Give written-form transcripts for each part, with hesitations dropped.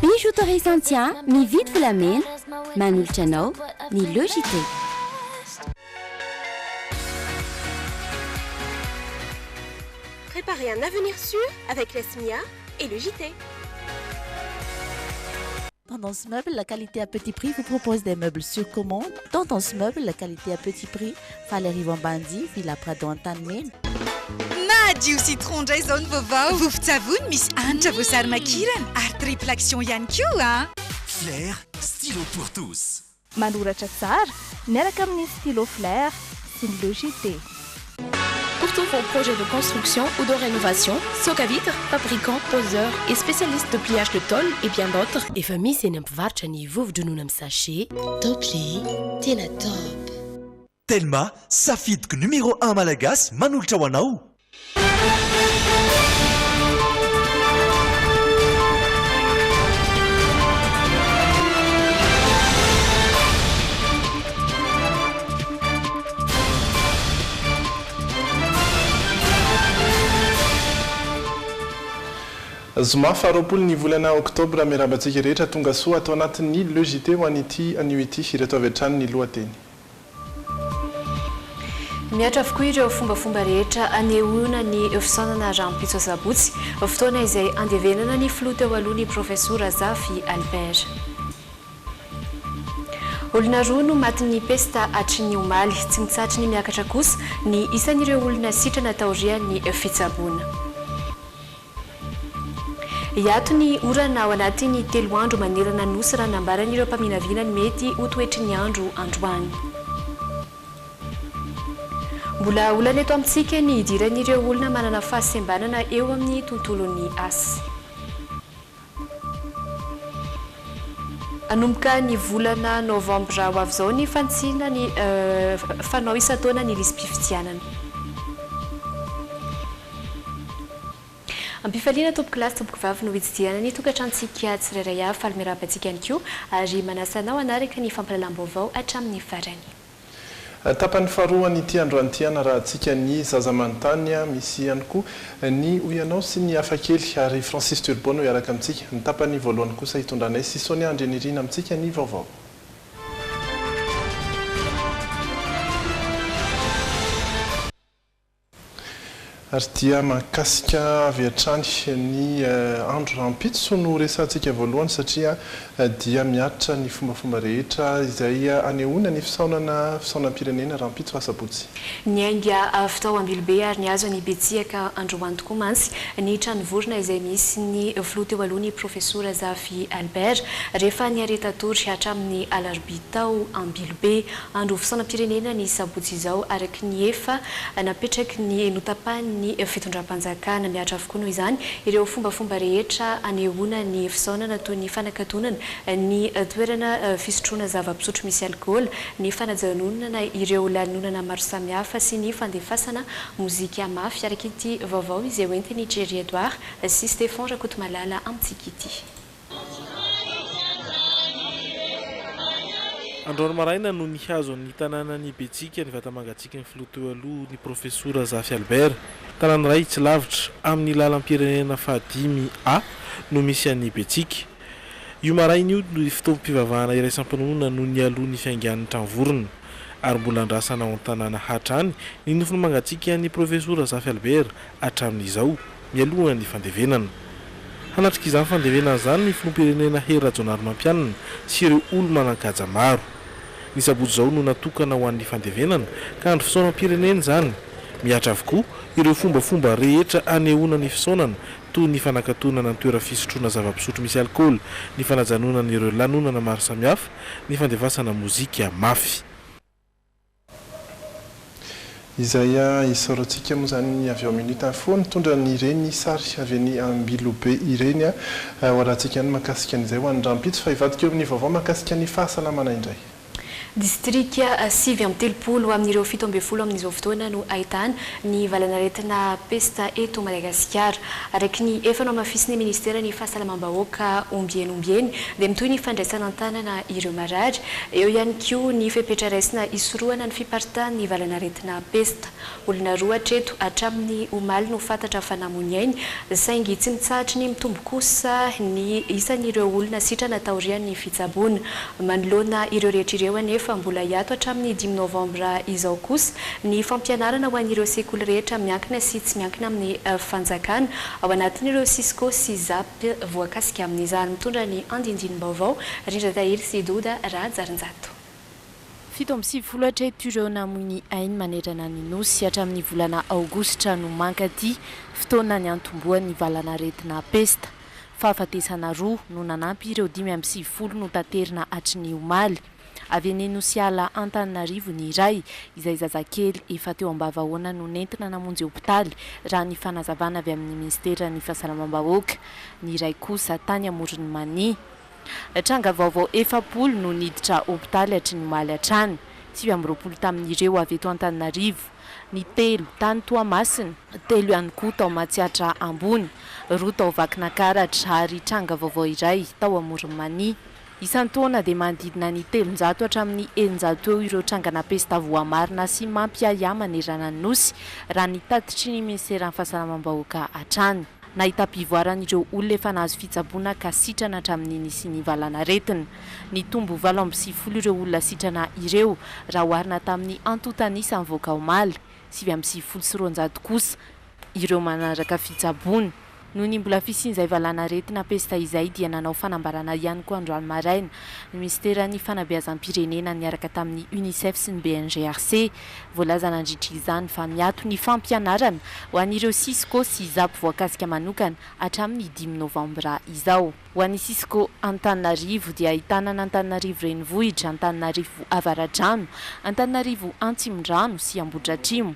Bijouterie Santia mividy volamena, manolotra anao ny Le JT. Préparez un avenir sûr avec la SMIA et le JT. Tendance Meuble, la qualité à petit prix, vous propose des meubles sur commande. Tendance Meuble, la qualité à petit prix, Faly Ambanidia, Villa Prado Antanimena. Madio citron indray izao ny vaovao. Vovon-tsavony misy hanitra voasary makirana ary triple action ihany koa a. Flair, stylo pour tous. Manoratra tsara miaraka amin'ny stylo Flair sy ny Le JT. Pour tous vos projets de construction ou de rénovation, Socavitre, fabricant, poseur et spécialiste de pliage de tôle et bien d'autres. Efa misy eny ampivarotra ny vovo-dronono amin'ny sachet. Top le, tena top. Telma, safidiko numéro 1 malagasy manolotra ho anao. Zoma faha-20 ny volana oktobra, miarahaba antsika rehetra tonga soa ato anatin'ny Le JT ho an'ity anio ity. Ireto avy hatrany ny lohateny. Mihatra avokoa ireo fombafomba rehetra anehoana ny fisaonana rahampitso asabotsy, fotoana izay andevenana ny filoha teo aloha ny Profesora Zafy Albert. Olona roa no matin'ny pesta hatry ny omaly. Tsy mitsatry ny miakatra kosa ny isan'ireo olona sitrana taorian'ny fitsaboana. Hiato ny orana ao anatin'ny telo andro manerana ny Nosy raha nambaran'ireo mpaminavina ny mety ho toetry ny andro androany. Mbola olana eto amintsika ny hidiran'ireo olona manana fahasembanana eo amin'ny tontolon'ny asa. Hanomboka ny volana novambra ho avy izao ny fanitsiana ny fanao isan-taona ny lisi-pifidianana. Am-pifaliana tompokolahy sy tompokovavy no hitsidihana ny tokantranontsika tsirairay avy. Faly miarahaba antsika ihany koa ary manasa anao hanaraka ny fampahalalam-baovao hatramin'ny farany. Tapany faharoa an'ity androany ity hanarahantsika ny Zaza Manontany, misy ihany koa ny Hoy Ianao sy ny Hafakely ary Francis Turbo no hiaraka amintsika. Ny tapany voalohany kosa hitondranay sy Sonia Andrianirina amintsika ny vaovao. Ary dia mahakasika avy hatrany ny andro rahampitso no resahantsika voalohany satria dia mihatra ny fombafomba rehetra izay anehoana ny fisaonana fisaonam-pirenena rahampitso asabotsy. Niainga avy tao Ambilobe ary nihazo an'i Betsiaka androany tokoa mantsy ny tranovorona izay misy ny filoha teo aloha ny Profesora Zafy Albert rehefa niaretatory hatramin'ny alarobia tao Ambilobe. Andro fisaonam-pirenena ny sabotsy izao araka ny efa napetraky ny notapahin'ny fitondram-panjakana. Mihatra avokoa noho izany ireo fombafomba rehetra anehoana ny fisaonana toy ny fanakatonana ny toerana fisotroana zava-pisotro misy alikaola, ny fanajanonana ireo lanonana maro samihafa sy ny fandefasana mozika mafy araka ity vaovao izay hoentin'i Jerry Edouard sy Stéphan Rakotomalala amintsika ity. Androany maraina no nihazo ny tanànan'i Betsika ny vata-mangatsiaky ny filoha teo aloha, ny Profesora Zafy Albert. Tanàna iray tsy lavitra amin'ny lalam-pirenena fahadimy A no misy an'i Betsika. Io maraina io ny fotoam-pivavahana iraisam-pinoana no nialoha ny fiaingan'ny tranovorona. Ary mbola andrasana ao an-tanàna hatrany ny nofony mangatsiakan'ny Profesora Zafy Albert hatramin'izao. mialoha ny fandevenana. Hanatrika izany fandevenana izany ny filoham-pirenena Hery Rajaonarimampianina sy ireo olo-manan-kaja maro. Ny sabotsy izao no natokana ho an'ny fandevenana ka andro fisaonam-pirenena izany. Mihatra avokoa ireo fombafomba rehetra anehoana ny fisaonana toy ny fanakatonana ny toera-fisotroana zava-pisotro misy alikaola, ny fanajanonana ireo lanonana maro samihafa, ny fandefasana mozika mafy. Izay isaorantsika moa izany ny avy ao Minute Info nitondra an'ireny sary avy eny Ambilobe ireny. Ho arahantsika ihany mahakasika an'izay ho an'ny rahampitso fa hivadika eo amin'ny vaovao mahakasika ny fahasalamana indray. Distrika 39 amin'ireo 17 amin'izao fotoana no ahitana ny valanaretina pesta eto Madagasikara. Araka ny efa nohamafisin'ny ministeran'ny Fahasalamam-bahoaka ombieny ombieny dia mitohy ny fandraisana an-tanana ireo marary. Eo ihany koa ny fepetra raisina hisorohana ny fiparitahan'ny valanaretina pesta. Olona roa hatreto hatramin'ny omaly no fantatra fa namoy ny ainy, saingy tsy mitsahatry ny mitombo kosa ny isan'ireo olona sitrana taorian'ny fitsaboana. Manoloana ireo rehetra ireo anefa, mbola hiato hatramin'ny dimy novambra izao kosa ny fampianarana ho an'ireo sekoly rehetra miankina sy tsy miankina amin'ny fanjakana, ao anatin'ireo Cisco sy Zap voakasika amin'izany. Mitondra ny andindinim-baovao, Rindra Tahiry sy Doda Rahajarinjato. 97 hatreto ireo namoy ny ainy manerana ny Nosy hatramin'ny volana aogositra no mankaty, fotoana niantombohan'ny valanaretina pesta. Fahafatesana roa no nanampy ireo 95 notaterina hatry ny omaly. Avy eny Nosiala Antananarivo ny iray, izay zazakely efa teo am-bavahoana no nentina namonjy hopitaly, raha ny fanazavana avy amin'ny minisiteran'ny Fahasalamam-bahoaka. Ny iray kosa tany Amoron'i Mania. Tranga vaovao 40 no niditra hopitaly hatry ny omaly hatrany. 29 tamin'ireo avy eto Antananarivo, ny telo tany Toamasina, telo ihany koa tao Matsiatra Ambony, roa tao Vakinakaratra ary tranga vaovao iray tao Amoron'i Mania. Isan-taona dia manodidina ny 300 hatramin'ny 600 eo ireo trangana pesta voamarina sy mampiahiahy manerana ny Nosy, raha ny tatitry ny minisiteran'ny Fahasalamam-bahoaka hatrany. Nahitam-pivoarana ireo olona efa nahazo fitsaboana ka sitrana hatramin'ny nisian'ny valanaretina. Nitombo 98 ireo olona sitrana ireo raha oharina tamin'ny antontan'isa nivoaka omaly. 299 kosa ireo manaraka fitsaboana. Noho ny mbola fisian'izay valanaretina pesta izay dia nanao fanambarana ihany koa androany maraina ny minisiteran'ny fanabeazam-pirenena niaraka tamin'ny Unicef sy ny BNGRC. Voalaza nandritra izany fa miato ny fampianarana ho an'ireo Cisco sy Zap voakasika manokana hatramin'ny dimy novambra izao. Ho an'ny Cisco Antananarivo dia ahitana an'Antananarivo Renivohitra, Antananarivo Avaradrano, Antananarivo Antsimondrano sy Ambohidratrimo.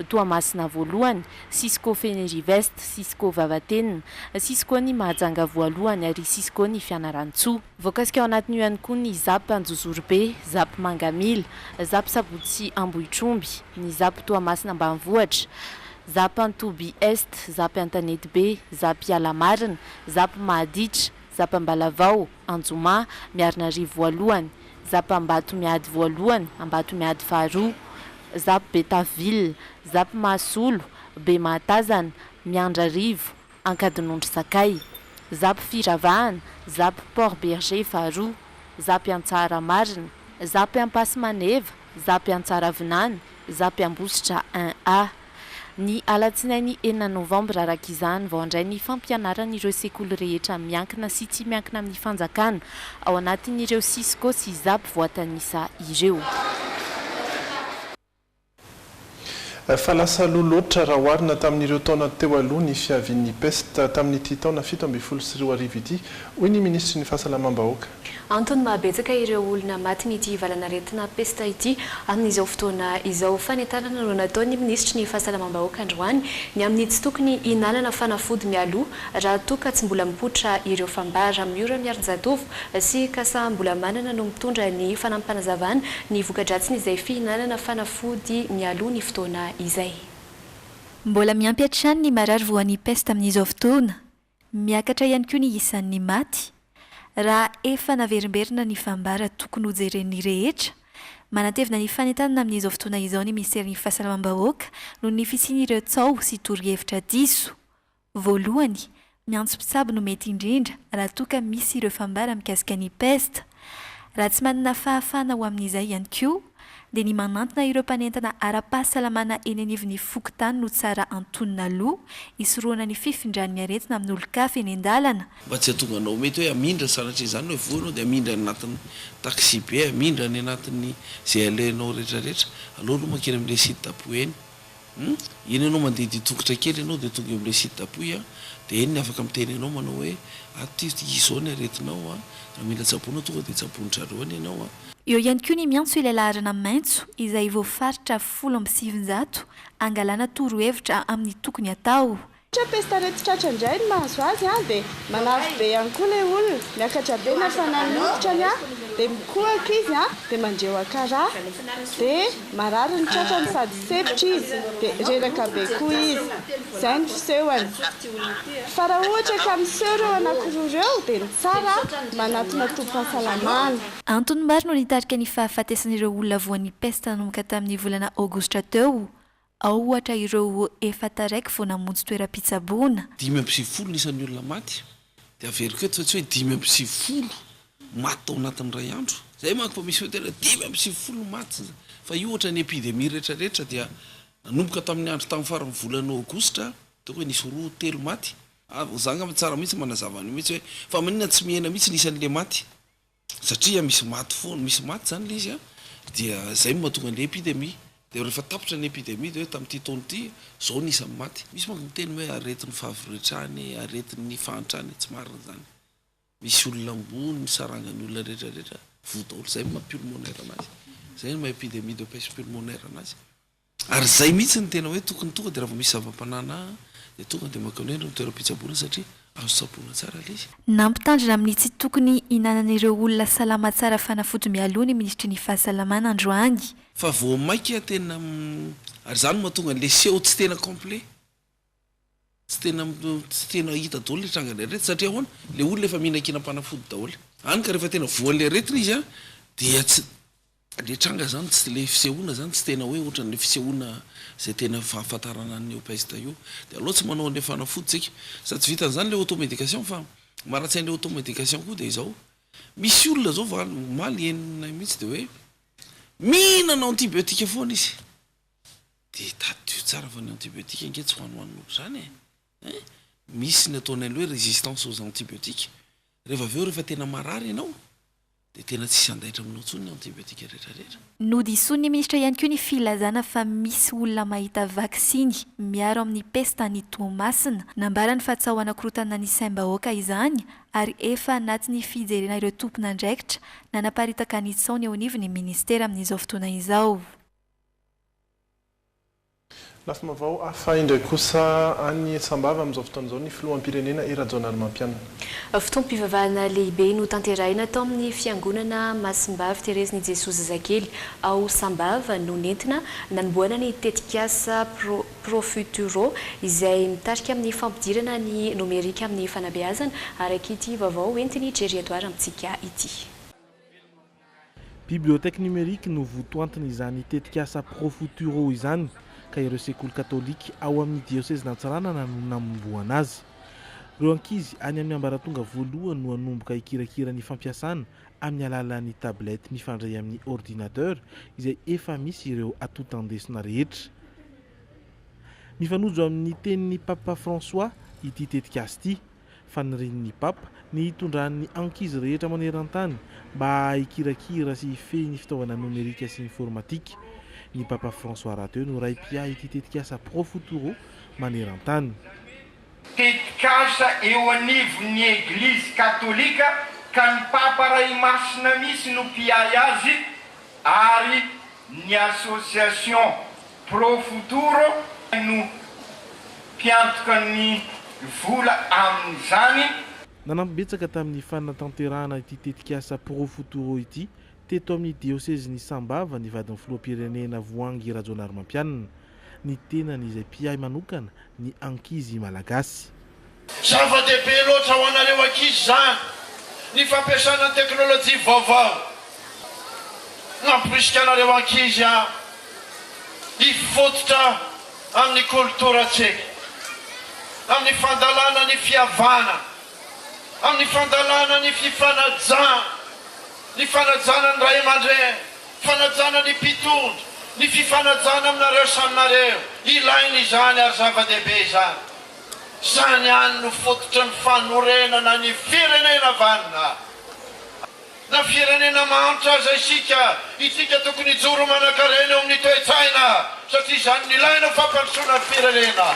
Toamasina voalohany, Cisco Fenerive-Est, Cisco Vavatenina, Cisco ny Mahajanga voalohany ary Cisco ny Fianarantsoa. Voakasika ao anatin'io ihany koa ny Zap Anjozorobe, Zap Mangamila, Zap Sabotsy Ambohitromby, ny Zap Toamasina Ambanivohitra, Zap Antoby Est, Zap Antanetibe, Zap Ialamarina, Zap Mahaditra, Zap Ambalavao, Anjoma, Miarinarivo voalohany, Zap Ambatomiady voalohany, Ambatomiady faharoa, Zap Betafo Ville, Zap Mahasolo, Bemahatazana, Miandrarivo, Ankadinondry Sakay, Zap Firavahana, Zap Port Bergé faharoa, Zap Antsaharamarina, Zap Ampasimaneva, Zap Antsaravinany, Zap Ambositra un A. Ny alatsinainy enina novambra araka izany vao handray ny fampianarana ireo sekoly rehetra miankina sy tsy miankina amin'ny fanjakana ao anatin'ireo Cisco sy Zap voatanisa ireo. Fa lasa aloha loatra raha oharina tamin'ireo taona teo aloha ny fiavian'ny pesta tamin'ity taona 2017 ity, hoy ny minisitry ny Fahasalamam-bahoaka. Antony mahabetsaka ireo olona matin'ity valanaretina pesta ity amin'izao fotoana izao. Fanentanana no nataon'ny minisitry ny Fahasalamam-bahoaka androany ny amin'ny tsy tokony hihinanana fanafody mialoha raha toa ka tsy mbola mipoitra ireo fambara. Miora Miarinjatovo sy Kasa Mbolamanana no mitondra ny fanampinazavana ny voka-dratsin'izay fihinanana fanafody mialoha ny fotoana izay. Mbola miampy hatrany ny marary voan'ny pesta amin'izao fotoana. Miakatra ihany koa ny isan'ny maty. Raha efa naverimberina ny fambara tokony hojeren'ny rehetra, manatevina ny fanentanana amin'izao fotoana izao ny minisiterin'ny Fahasalamam-bahoaka noho ny fisian'ireo tsaho sy torohevitra diso. Voalohany, miantso mpitsabo no mety indrindra raha toa ka misy ireo fambara mikasika ny pesta. Raha tsy manana fahafahana ho amin'izay ihany koa, dia ny manantona ireo mpanentana ara-pahasalamana eny anivon'ny fokontany no tsara antonona aloha hisorohana ny fifindran'ny aretina amin'olon-kafa eny an-dalana. Mba tsy hahatonga anao mety hoe hamindra sanatria izany hoe voa ianao dia hamindra any anatin'ny taxi be, hamindra any anatin'ny izay alehanao rehetra rehetra. Aleo aloha mankeny amin'ilay site d'appui eny. Hum, eny ianao mandeha tongotra kely ianao dia tonga eo amin'ilay site d'appui an, dia eny ny afaka miteny anao manao hoe ato ity izao ny aretinao an, raha mila tsaboina tonga dia tsaboin-dry zareo any ianao an. Eo ihany koa ny miantso ilay laharana maitso izay voafaritra 910 angalana torohevitra amin'ny tokony atao. Ohatra pesta aretin-tratra indray no mahazo azy an, dia manavy be ihany koa ilay olona, miakatra be ny hafanan'ny hoditrany an, dia mikohaka izy an, dia mandrehaka rà, dia marary ny tratrany sady sempotra izy, dia reraka be koa izy. Izay ny fisehony. Fa raha ohatra ka miseho ireo anankiroa ireo dia ny tsara manatona tobim-pahasalamana. Antony maro no nitarika ny fahafatesan'ireo olona voan'ny pesta nanomboka tamin'ny volana aogositra teo. Ao ohatra ireo efa taraiky vao namonjy toeram-pitsaboana. 95 ny isan'ny olona maty, dia averiko eto fa tsy hoe 95 maty tao anatin'ny iray andro. Izay manko fa misy hoe tena 95 no maty, fa io ohatra ny epidemie rehetra rehetra dia nanomboka tamin'ny andro tamin'ny faran'ny volana aogositra, ataoko hoe nisy roa telo maty, ary za angamba tsara mihitsy manazava an'io mihitsy hoe fa maninona tsy mihena mihitsy ny isan'le maty? Satria misy maty foana, misy maty zany le izy an, dia zay no mahatonga an'le epidemie, dia rehefa tapitra ny epidemie dia hoe tamin'ity taona ity zao ny isan'ny maty. Misy manko miteny hoe aretin'ny fahaviretrana e, aretin'ny fahantrana e, tsy marina izany. Misy olona ambony, misy sarangan'ny olona rehetra rehetra voa daholo, zay no maha pulmonaire anazy, zay no maha epidemie de peste pulmonaire anazy. Ary zay mihitsy no tena hoe tokony tonga dia raha vao misy zava-panana dia tonga dia mankany hoe ireo toeram-pitsaboana satria azo tsaboina tsara ilay izy. Nampitandrina amin'ny tsy tokony hinanan'ireo olona salama tsara fanafody mialoha ny minisitry ny fahasalamana androany. Fa vao maika tena ary izany no mahatonga an'ilay seho tsy tena complet. Tsy tena tsy tena hita daholo ilay trangan'ny aretina satria ahoana? Ilay olona efa mihinan-kinam-panafody daholo. Hany ka rehefa tena voan'ilay aretina izy an, dia tsy ilay tranga izany tsy ilay fisehoana izany tsy tena hoe ohatran'ilay fisehoana izay tena fahafantarana an'io peste io. Dia aleo tsy manao an'ilay fanafody tsika. Sady tsy vitan'izany ilay automédication fa maharatsy an'ilay automédication koa dia izao, misy olona izao vao omaly henonay mihitsy dia hoe mihinana antibiotique foana izy. Dia tadidio tsara fa ny antibiotique ange tsy hohanihohanina ohatr'izany e! Hein! Misy ny ataonay hoe résistance aux antibiotiques. Rehefa avy eo rehefa tena marary ianao dia tena tsisy handaitra aminao intsony ny antibiotique rehetra rehetra. Nodisoin'ny minisitra ihany koa ny filazana fa misy olona mahita vaksiny miaro amin'ny pesta any Toamasina. Nambarany fa tsaho hanakorontana ny saim-bahoaka izany ary efa anatin'ny fijerena ireo tompon'andraikitra nanaparitaka ny tsaho ny eo anivon'ny minisitera amin'izao fotoana izao. Lafim-baovao hafa indray kosa, any Sambava amin'izao fotoana izao ny filoham-pirenena Hery Rajaonarimampianina. Fotoam-pivavahana lehibe notanterahina tao amin'ny fiangonana Masimbavy Terezin'i Jesoa Zazakely ao Sambava no nentina nanombohana ny tetikasa Profuturo izay mitarika amin'ny fampidirana ny nomerika amin'ny fanabeazana, araka ity vaovao entin'i Jerry Edouard amintsika ity. Bibliothèque numérique no votoantin'izany tetikasa Profuturo izany ka ireo sekoly katolika ao amin'ny diosezin'Antsiranana no nanombohana azy. Ireo ankizy any amin'ny ambaratonga voalohany no hanomboka hikirakira ny fampiasana amin'ny alalan'ny tablette mifandray amin'ny ordinateur izay efa misy ireo atotan-desona rehetra. Mifanojo amin'ny tenin'ny Papa François ity tetikasa ity. Fanirian'ny Papa ny hitondran'ny ankizy rehetra maneran-tany mba hahay hikirakira sy hifehy ny fitaovana nomerika sy informatika. Ny Papa François rahateo no ray mpiahy ity tetikasa Profuturo maneran-tany. Tetikasa eo anivon'ny Eglizy Katolika ka ny Papa Ray Masina mihitsy no mpiahy azy ary ny Association Pro Futuro no mpiantoka ny vola amin'izany. Nanampy betsaka tamin'ny fanatanterahana ity tetikasa Pro Futuro ity teto amin'ny diosezin'i Sambava ny vadin'ny filoham-pirenena Voahangy Rajaonarimampianina, ny tenany izay mpiahy manokana ny ankizy malagasy. Zava-dehibe loatra ho anareo ankizy izany ny fampiasana ny teknolojia vaovao. Namporisika anareo ankizy aho hifototra amin'ny kolotorantsika, amin'ny fandalana ny fihavanana, amin'ny fandalana ny fifanajana, ny fanajana ny ray aman-dreny, fanajana ny mpitondra, ny fifanajana aminareo samy nareo. Ilaina izany ary zava-dehibe izany. Izany ihany no fototry ny fanorenana ny firenena vanona. Na firenena mahantra aza isika, isika tokony hijoro manankarena eo amin'ny toe-tsaina satria izany no ilaina ho fampandrosoana ny firenena.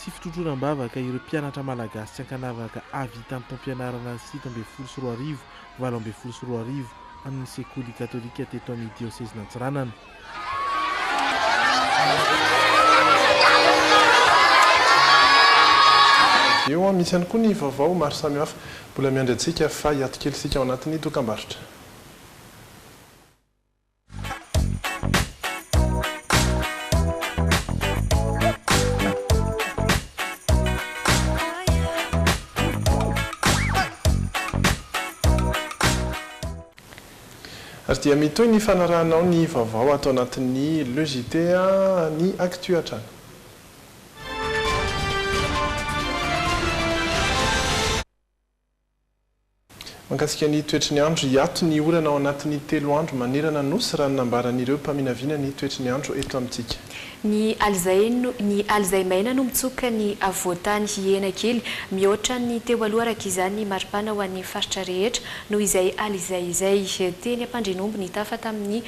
Sy fitrotroana am-bavaka ireo mpianatra malagasy tsy ankanavaka hahavita ny taom-pianarana 2017 2018 amin'ny sekoly katolika teto amin'ny diosezin'Antsiranana. Misy ihany koa ny vaovao maro samihafa mbola miandry antsika fa hiato kely isika ao anatin'ny dokambarotra. Ary dia mitohy ny fanarahanao ny vaovao ato anatin'ny Le JT ny Actu hatrany. Mahakasika ny toetry ny andro, hiato ny orana ao anatin'ny telo andro manerana ny Nosy raha ny nambaran'ireo mpaminavina ny toetry ny andro eto amintsika. Ny alizay ny alizay maina no mitsoka ny afovoan-tany hihena kely mihoatra ny teo aloha araka izany ny maripana ho an'ny faritra rehetra noho izay alizay izay. Teny Ampandrianomby nitafa tamin'ny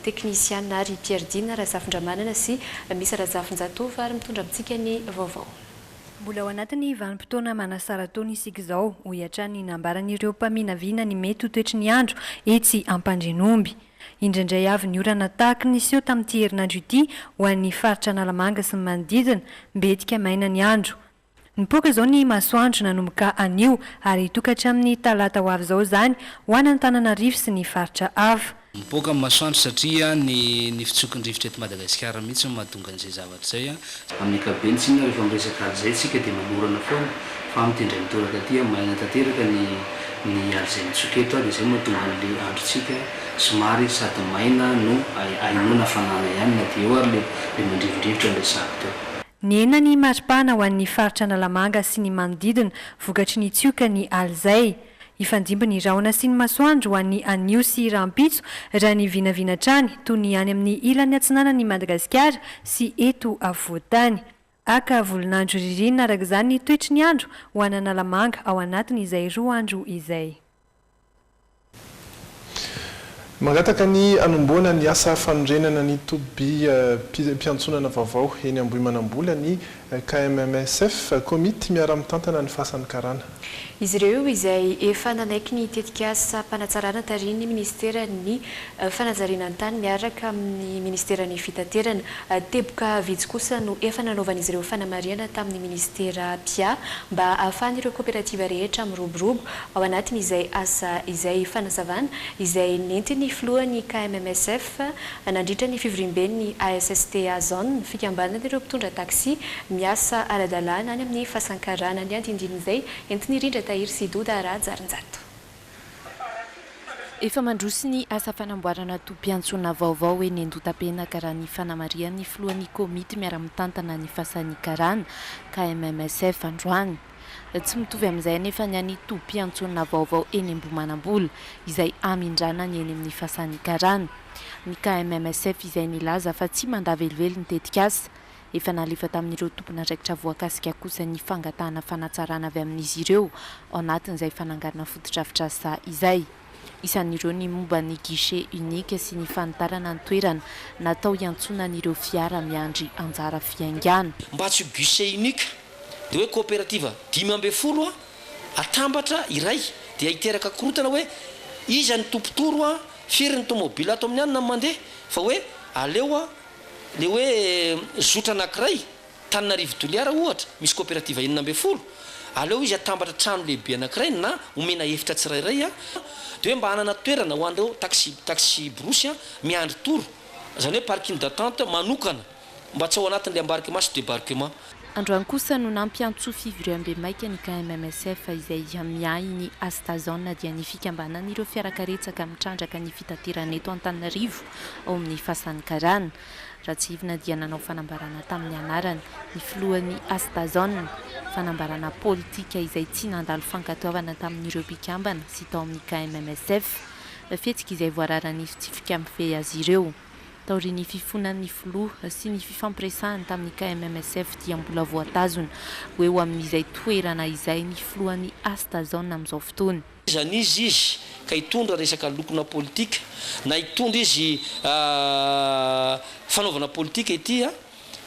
teknisiana ary Pierre Dina Razafindramanana sy Misa Razafinjatovo ary mitondra amintsika ny vaovao. Mbola ao anatin'ny vanim-potoana manasara-taona isika izao, hoy hatrany ny nambaran'ireo mpaminavina ny mety ho toetry ny andro etsy Ampandrianomby. Indraindray avy ny orana tahaky ny niseho tamin'ity herinandro ity ho an'ny faritra Analamanga sy ny manodidina, mbetika maina ny andro. Nipoaka izao ny masoandro nanomboka anio ary hitoka hatramin'ny talata ho avy izao izany ho an'Antananarivo sy ny faritra hafa. Mipoaka ny masoandro satria ny ny fitsokin-drivotra eto Madagasikara mihitsy no mahatonga an'izay zavatra izay. Amin'ny ankapobeny tsinona rehefa miresaka alizay tsika dia manorana foana fa amin'ity indray mitoraka ity maina tanteraka ny ny alizay mitsoka eto dia izay no mahatonga an'le androntsika somary sady maina no ahenoana hafanana ihany na dia eo ary le le mandrivondrivotra niresahako teo. Nihena ny maripana ho an'ny faritra Analamanga sy ny manodidina vokatry ny tsioka ny alizay. Hifandimby ny rahona sy ny masoandro ho an'ny anio sy rahampitso, raha ny vinavina hatrany, toy ny any amin'ny ilany atsinanan'i Madagasikara sy eto afovoan-tany. Haka volon'andro ririnina araka izany ny toetry ny andro ho an'Analamanga ao anatin'izay roa andro izay. Mangataka ny hanombohana ny asa fanorenana ny toby mpiantsonana vaovao eny Ambohimanambola ny KMMSF, Komity miara-mitantana ny fasan'ny karana. Izy ireo izay efa nanaiky ny tetikasam-panatsarana tarihin'ny minisiteran'ny Fanajariana ny tany miaraka amin'ny minisiteran'ny Fitaterana. Teboka vitsy kosa no efa nanaovan'izy ireo fanamarihana tamin'ny minisitera Pia mba hahafahan'ireo koperativa rehetra miroborobo ao anatin'izay asa izay. Fanazavana izay nentin'ny filohan'ny KMMSF Nandritra ny fivoriamben'ny ASSTA Zone, fikambanan'ireo mpitondra taxi miasa ara-dalàna any amin'ny Fasankarana, ny andindinin'izay entin'i Rindra Tahiry sy Doda Rahajarinjato. Efa mandroso ny asa fanamboarana tobim-piantsonana vaovao eny Andotapenaka raha ny fanamarihan'ny filohan'ny komity miara-mitantana ny fasan'ny karana, KMMSF, androany. Tsy mitovy amin'izay anefa ny an'ny tobim-piantsonana vaovao eny Ambohimanambola, izay hamindrana ny eny amin'ny fasan'ny karana. Ny KMMSF izay nilaza fa tsy mandà velively ny tetikasa. Efa nalefa tamin'ireo tompon'andraikitra voakasika kosa ny fangatahana fanatsarana avy amin'izy ireo ao anatin'izay fananganana fotodrafitrasa izay. Isan'ireo ny momba ny guichet unique sy ny fanitarana ny toerana natao hiantsoana an'ireo fiara miandry anjara fiaingàna. Mba tsy ho guichet unique dia hoe coopérative 15 atambatra iray dia hiteraka korontana hoe iza ny tompon-toro an, firy ny tomobile ato amin'ny anona mandeha fa hoe aleo an le hoe zotra anakiray, Tananarivo Toliara ohatra misy coopérative 16, aleo izy atambatra trano lehibe anakiray na omena efitra tsirairay an, dia hoe mba hanana toerana ho an'ireo taxi taxi brousse an miandry toro, izany hoe parking d'attente manokana. Mba tsy ao anatin'ilay embarquement sy débarquement. Androany kosa no nampiantso fivoriambe maika ny KMMSF izay miahy ny Astazone dia ny fikambanan'ireo fiarakaretsaka mitrandraka ny fitaterana eto Antananarivo ao amin'ny Fasan'ny Karana. Ratsirivina dia nanao fanambarana tamin'ny anarany ny filohan'ny Astazone, fanambarana politika izay tsy nandalo fankatoavana tamin'ireo mpikambana sy tao amin'ny KMMSF, fihetsika izay voararan'ny fitsipika mifehy azy ireo. Taorian'ny fifonan'ny filoha sy ny fifampiresahany tamin'ny KMMSF dia mbola voatazona ho eo amin'izay toerana izay ny filohan'ny Astazone amin'izao fotoana. Iza n'iza izy ka hitondra resaka lokona politika na hitondra izy fanaovana politika ety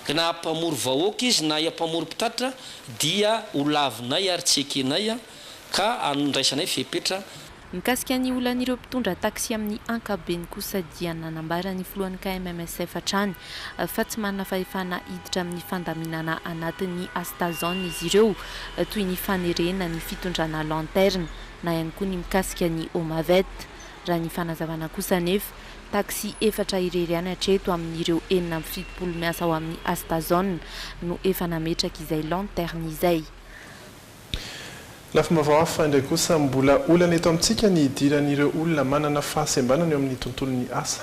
na hampamory vahoaka izy na hampamory mpitatitra dia ho lavinay ary tsy ekenay ka handraisanay fepetra. Mikasika ny olan'ireo mpitondra taxi amin'ny ankapobeny kosa dia nanambara ny filohan'ny KMMSF hatrany fa tsy manana fahefana hiditra amin'ny fandaminana anatin'ny Astazone izy ireo toy ny fanerena ny fitondrana lanterne na ihany koa ny mikasika ny Omavet. Raha ny fanazavana kosa anefa, taxi efatra irery ihany hatreto amin'ireo 76 miasa ao amin'ny Astazone no efa nametraka izay lanterne izay. Lafim-baovao hafa indray kosa, mbola olana eto amintsika ny hidiran'ireo olona manana fahasembanana eo amin'ny tontolon'ny asa.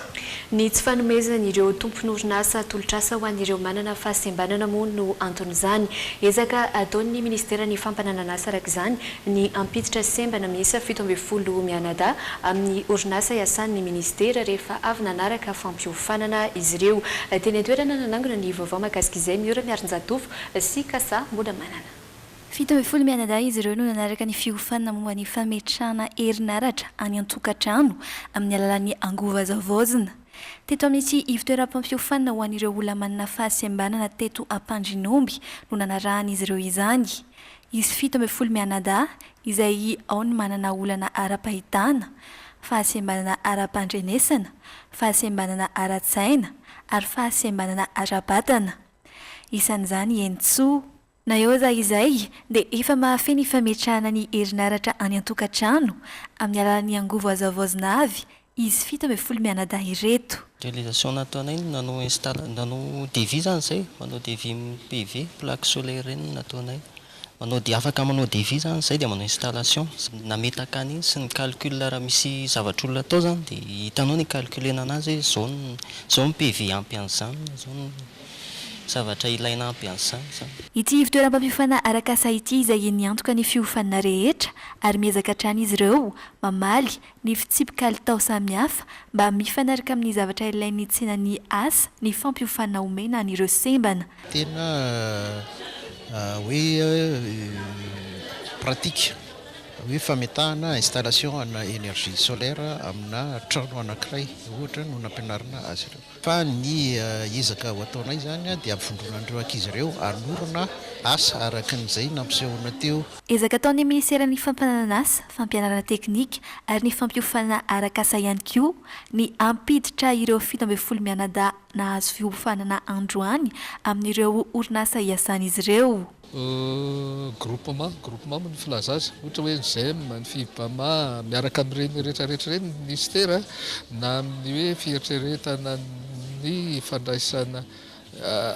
Ny tsy fanomezan'ireo tompon'orinasa tolotr'asa ho an'ireo manana fahasembanana moa no anton'izany. Ezaka ataon'ny minisiteran'ny fampananan'asa araka izany ny hampiditra sembana miisa 17 mianadahy amin'ny orinasa iasan'ny minisitera rehefa avy nanaraka fampiofanana izy ireo. Teny an-toerana nanangona ny vaovao mahakasika izay Miora Miarinjatovo sy Kasa Mbola Manana. 17 mianadahy izy ireo no nanaraka ny fiofanana momba ny fametrahana herinaratra any an-tokantrano amin'ny alalan'ny angovo azo havaozina. Teto amin'ity ivon-toeram-pampiofanana ho an'ireo olona manana fahasembanana teto Ampandrinomby no nanarahan'izy ireo izany. Izy 17 mianadahy izay ao ny manana olana ara-pahitana, fahasembanana ara-pandrenesana, fahasembanana ara-tsaina ary fahasembanana ara-batana. Isan'izany i Henintsoa. Na eo aza izay dia efa mahafehy ny fametrahana ny herinaratra any an-tokantrano amin'ny alalan'ny angovo azo havaozina avy izy 17 mianadahy ireto. Réalisation nataonay no nanao install nanao devis zany zay, manao devis amin'ny PV, plaque solaire ireny no nataonay. Manao de afaka manao devis zany zay dia manao installation, nametaka an'iny sy ny calcul raha misy zavatr'olona atao zany dia hitanao ny calculer-na anazy hoe zao ny zao ny PV ampy an'izany, zao ny Zavatra ilaina ampy an'izany izany. Ity ivontoeram-pampiofana arak'asa ity izay niantoka ny fiofanana rehetra ary miezaka hatrany izy ireo mamaly ny fitsipi-kalitao samihafa mba mifanaraka amin'ny zavatra ilain'ny tsenan'ny asa ny fampiofanana omena an'ireo sembana. Tena hoe pratique hoe fametahana installation ana énergie solaire amina trano anankiray ohatra no nampianarina azy ireo. Fa ny ezaka ho ataonay izany dia hampivondrona an'ireo ankizy ireo hanorina asa araka an'izay nampisehoana teo. Ezaka ataon'ny minisiteran'ny Fampananan'asa, Fampianarana teknika ary ny fampiofanana arak'asa ihany koa ny hampiditra ireo 17 mianadahy nahazo fiofanana androany amin'ireo orinasa iasan'izy ireo. Groupement, groupement moa no filaza azy, ohatra hoe ny GEM, ny Fibama, miaraka amin'ireny rehetra rehetra ireny ny minisitera na amin'ny hoe fieritreretana ny fandraisana,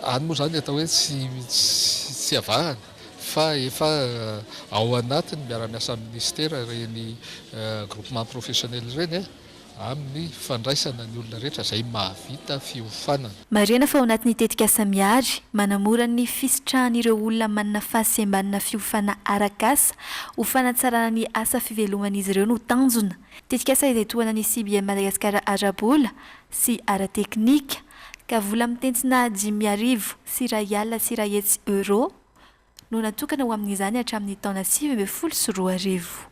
any moa izany atao hoe tsy tsy avahana fa efa ao anatiny miara-miasa amin'ny minisitera ireny groupement professionnel ireny. amin'ny fandraisana ny olona rehetra izay mahavita fiofanana. Marihana fa ao anatin'ny tetikasa Mihary, manamora ny fisitrahan'ireo olona manana fahasembanana fiofana arak'asa ho fanatsarana ny asa fiveloman'izy ireo no tanjona. Tetikasa izay tohanan'ny CBM Madagasikara ara-bola sy ara-teknika, ka vola mitentina 2101 euros no natokana ho amin'izany hatramin'ny taona 2019.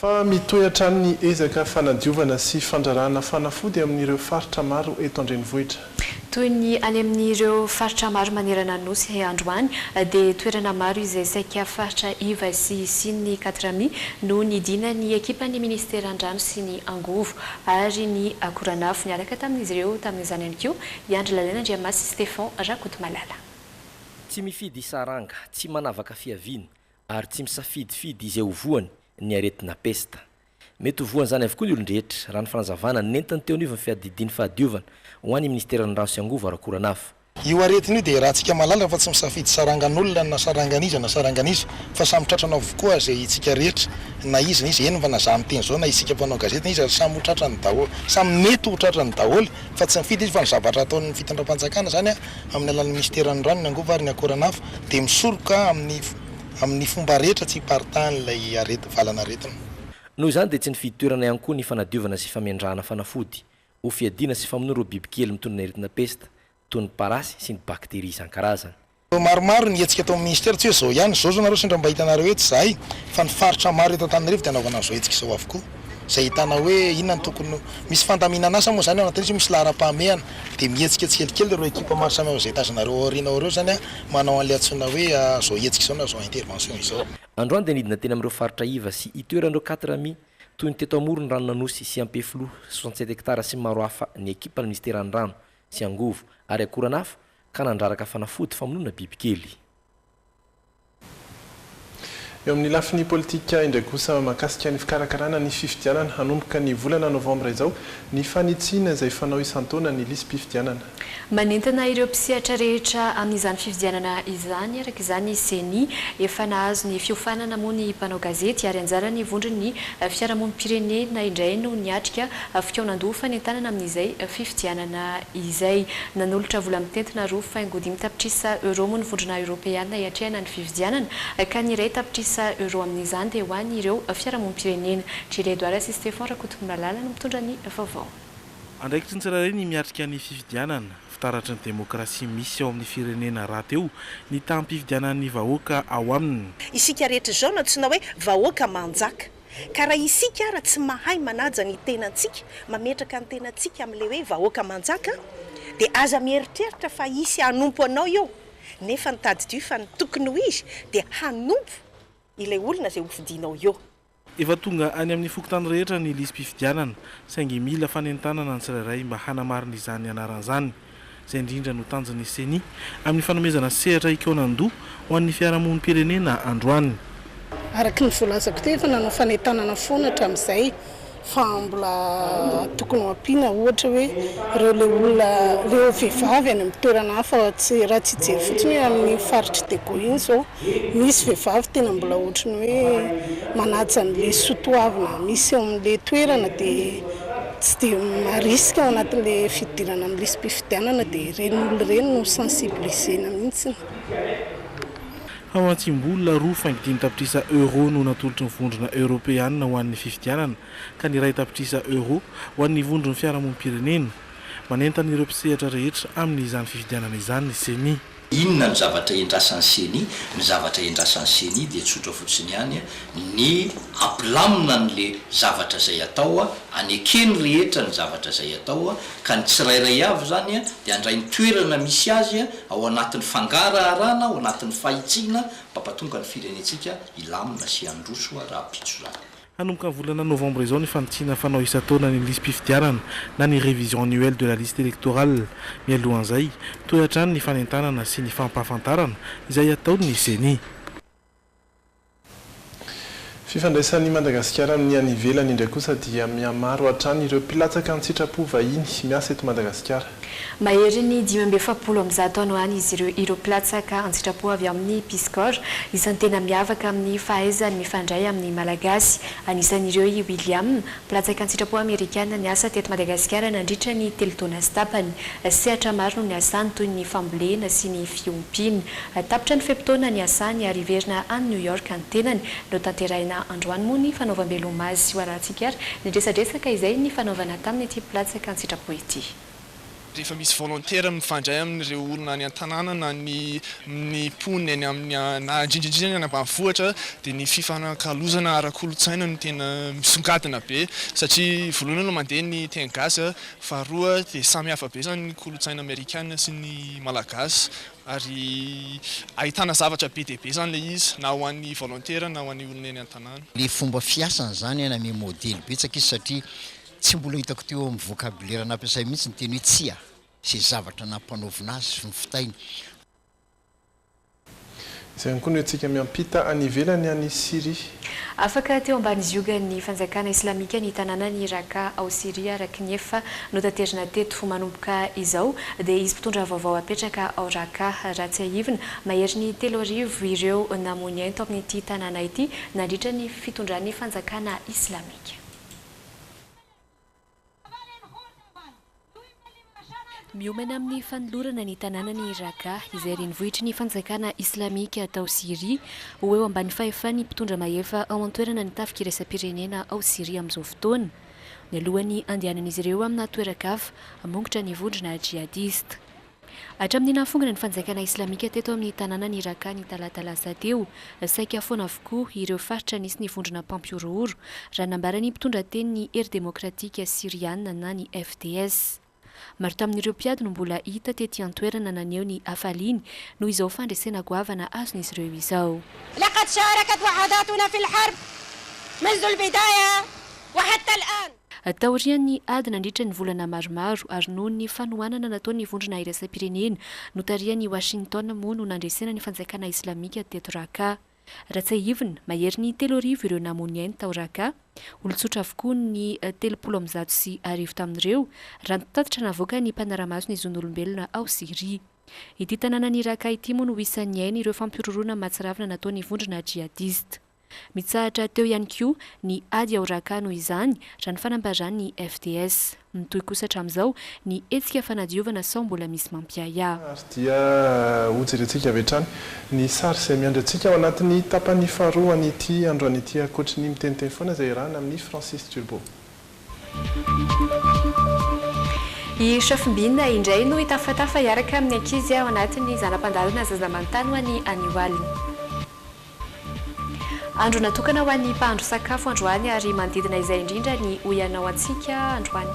Fa mitohy hatrany ny ezaka fanadiovana sy fandrarahana fanafody amin'ireo faritra maro eto an-drenivohitra. Toy ny any amin'ireo faritra maro manerana ny Nosy androany dia toerana maro izay saika faritra iva sy hisian'ny Catrami no nidinan'ny ekipan'ny minisiteran'ny rano sy ny angovo ary ny akoranafo. Niaraka tamin'izy ireo tamin'izany ihany koa i Andry Lalaina Andriamasy sy Stéphan Rakotomalala. Tsy mifidy saranga, tsy manavaka fiaviana, ary tsy misafidifidy izay ho voany ny aretina pesta. Mety ho voan'izany avokoa ny olon-drehetra, raha ny fanazavana nentiny teo anivon'ny fiadidian'ny fahadiovana ho an'ny minisiteran'ny rano sy angovo ara-koranafo. Io aretina io dia iarahantsika mahalala fa tsy misafidy sarangan'olona na sarangan'iza na sarangan'iza fa samy tratrany avokoa izay itsika rehetra na iza na iza, eny fa na za miteny izao na isika mpanao gazety na iza samy ho tratrany daholo, samy mety ho tratrany daholo fa tsy mifidy izy fa ny zavatra ataon'ny fitondram-panjakana izany amin'ny alalan'ny minisiteran'ny rano, ny angovo ary ny akoranafo dia misoroka amin'ny amin'ny fomba rehetra tsy hiparitahan'ilay aretina, valan'aretina. Noho izany dia tsy nifidy toerana ihany koa ny fanadiovana sy famendrahana fanafody ho fiadiana sy famonoana ireo bibikely mitondra ny aretina pesta toy ny parasy sy ny bakteria isan-karazany. Maromaro ny hetsika atao amin'ny ministera, tsy hoe izao ihany, izao izao nareo sendra mba hitanareo eto izahay fa ny faritra maro eto Antananarivo dia anaovana an'izao hetsika izao avokoa, izay ahitana hoe inona no tokony ho, misy fandaminan'asa moa izany ao anatin'izy io, misy laharam-pahamehana, dia mihetsika tsikelikely ireo ekipa maro samihafa izay tazanareo ao aoriana ao ireo izany manao an'ilay antsoina hoe izao hetsika izao na izao intervention izao. Androany dia nidina teny amin'ireo faritra iva sy itoeran'ireo quatre mi toy ny teto Amoron'ny ranon'Anosy sy Ampefiloha, 67 hectares sy ny maro hafa ny ekipan'ny minisiteran'ny rano sy angovo ary akoran'afo ka nandraraka fanafody famonoana bibikely. Eo amin'ny lafiny politika indray kosa, mahakasika ny fikarakarana ny fifidianana hanomboka ny volana novambra izao ny fanitsiana izay fanao isan-taona ny lisi-pifidianana. Manentana ireo mpisehatra rehetra amin'izany fifidianana izany araka izany ny Ceni. Efa nahazo ny fiofanana moa ny mpanao gazety ary anjaran'ny vondron'ny fiarahamonim-pirenena indray no niatrika fikaonandoha fanentanana amin'izay fifidianana izay. Nanolotra vola mitentina 2,5 tapitrisa euros moa ny Vondrona Eoropeana hiatrehana ny fifidianana, ka ny 1 tapitrisa euros amin'izany dia ho an'ireo fiarahamonim-pirenena. Julie Edouard sy Stephan Rakotomalala no mitondra ny vaovao. Andraikitry ny tsirairay ny miatrika ny fifidianana. Fitaratry ny demokrasia misy ao amin'ny firenena rahateo ny taham-pifidianan'ny vahoaka ao aminy. Isika rehetra izao no antsoina hoe vahoaka manjaka. Ka raha isika ara tsy mahay manaja ny tenantsika, mametraka ny tenantsika amin'ilay hoe vahoaka manjaka, dia aza mieritreritra fa hisy hanompo anao eo, nefa ny tadidio fa ny tokony ho izy dia hanompo ilay olona izay hofidianao eo. Efa tonga any amin'ny fokontany rehetra ny lisi-pifidianana, saingy mila fanentanana ny tsirairay mba hanamarina izany anarana izany. Izay indrindra no tanjon'ny Ceni amin'ny fanomezana sehatra hikaonan-doha ho an'ny fiarahamonim-pirenena androany. Araka ny voalazako teo, efa nanao fanentanana foana hatramin'izay fa mbola tokony ho ampiana ohatra hoe ireo ilay olona ireo vehivavy any amin'ny toerana hafa tsy raha tsy hijery fotsiny hoe amin'ny faritr'i Diego iny izao misy vehivavy tena mbola ohatry ny hoe manaja an'ilay soatoavina misy eo amin'ilay toerana dia tsy dia marisika ao anatin'ilay fidirana amin'ny lisi-pifidianana dia ireny olona ireny no sensibiliser-na mihitsy. Famatsiam-bola 2,5 tapitrisa euros no natolotry ny Vondrona Eoropeanina ho an'ny fifidianana, ka ny 1 tapitrisa euros ho an'ny vondron'ny fiarahamonim-pirenena. Manentana ireo mpisehatra rehetra amin'izany fifidianana izany ny Ceni. Inona no zavatra endrasan'ny Ceni? Ny zavatra endrasan'ny Ceni dia tsotra fotsiny ihany, ny hampilamina an'le zavatra izay atao, hanekeny rehetra ny zavatra izay atao, ka ny tsirairay avy izany dia handray ny toerana misy azy ao anatin'ny fangaraharana, ao anatin'ny fahitsiana, mpampatonga ny firenentsika hilamina sy handroso rahampitso izany. Hanomboka ny volana novambra izao ny fanitsiana fanao isan-taona ny lisi-pifidianana na ny révision annuelle de la liste électorale. Mialohan'izay, mitohy hatrany ny fanentanana sy ny fampahafantarana izay ataon'ny Ceni. Fifandraisan'i Madagasikara amin'ny any ivelany indray kosa dia mihamaro hatrany ireo mpilatsaka an-tsitrapo vahiny miasa eto Madagasikara. Maherin'ny 145 any ho any izy ireo ireo mpilatsaka an-tsitrapo avy amin'ny Peace Corps, isan'ny tena miavaka amin'ny fahaizany mifandray amin'ny Malagasy. Anisan'ireo i William, mpilatsaka an-tsitrapo amerikana niasa teto Madagasikara nandritra ny telo taona sy tapany. Sehatra maro no niasany toy ny fambolena sy ny fiompiana. Tapitra ny fe-potoana niasany ary hiverina any New York ny tenany. Notanterahina androany moa ny fanaovam-beloma azy sy ho arahantsika ary ny resadresaka izay nifanaovana tamin'ity mpilatsaka an-tsitrapo ity. Rehefa misy volontaire mifandray amin'ireo olona any an-tanàna na ny ny mponina eny amin'ny na indrindra indrindra ny any ambanivohitra dia ny fifanakalozana ara-kolontsaina no tena misongadina be satria voalohany aloha mandeha ny teny gasy, faharoa dia samy hafa be izany ny kolontsaina amerikana sy ny malagasy ary ahitana zavatra be dia be izany ilay izy na ho an'ny volontaire na ho an'ny olona eny an-tanàna. Ilay fomba fiasany izany nanome modely betsaka izy satria Tsy mbola hitako teo amin'ny vocabulaire nampiasainy mihitsy ny teny hoe tsia, izay zavatra nampanaovina azy sy ny fitainy. Izay ihany koa no hetsika miampita any ivelany any Syria. Afaka teo ambany ziogan'ny fanjakana islamika ny tanànan'i Raqqa ao Syria araka ny efa notaterina teto. Manomboka izao dia hisy mpitondra vaovao hapetraka ao Raqqa. Raha tsiahivina, maherin'ny 3000 ireo namoy ny ainy tao amin'ity tanàna ity nandritra ny fitondran'ny fanjakana islamika. Miomana amin'ny fanolorana ny tanànan'i Raqqa, izay renivohitry ny fanjakana islamika tao Syria, ho eo ambany fahefan'ny mpitondra mahefa ao an-toerana ny tafika iraisam-pirenena ao Syria amin'izao fotoana, mialohan'ny handehanan'izy ireo amina toeran-kafa hamongotra ny vondrona jihadista. Hatramin'ny nahafongana ny fanjakana islamika teto amin'ny tanànan'i Raqqa ny talata lasa teo, saika foana avokoa ireo faritra nisy ny vondrona mpampihorohoro, raha nambaran'ny mpitondra tenin'ny Hery Demokratika Syriana na ny FDS. Maro tamin'ireo mpiady no mbola hita tety an-toerana naneho ny hafaliany noho izao fandresena goavana azon'izy ireo izao. لقد شاركت وحداتنا في الحرب منذ البداية وحتى الآن. Taorian'ny ady nandritra ny volana maromaro ary noho ny fanohanana nataon'ny vondrona iraisam-pirenena notarihan'i Washington moa no nandresena ny fanjakana islamika teto Raqqa. Raha tsiahivina, maherin'ny 3000 ireo namoy ny ainy tao Raqqa. Olon-tsotra avokoa ny 1030 tamin'ireo, raha ny tatitra navoakan'ny mpanara-maso ny zon'olombelona ao Syria. Ity tanànan'i Raqqa ity moa no isan'ny niaina ireo fampihorohoroana mahatsiravina nataon'ny vondrona djihadista. Mitsahatra teo ihany koa ny ady ao Raqqa noho izany, raha ny fanambaran'ny FDS. Mitohy kosa hatramin'izao ny hetsika fanadiovana sao mbola misy mampiahiahy. Ary dia hojerentsika avy hatrany ny sary izay miandry antsika ao anatin'ny tapany faharoa an'ity androany ity ankoatry ny miteniteny foana izay iarahana amin'i Francis Turbo. I Chef Mbina indray no hitafatafa hiaraka amin'ny ankizy ao anatin'ny zana-pandalana zaza manontany ho an'ny anio alina. Andro natokana ho an'ny mpahandro sakafo androany ary manodidina izay indrindra ny hoy ianao antsika androany.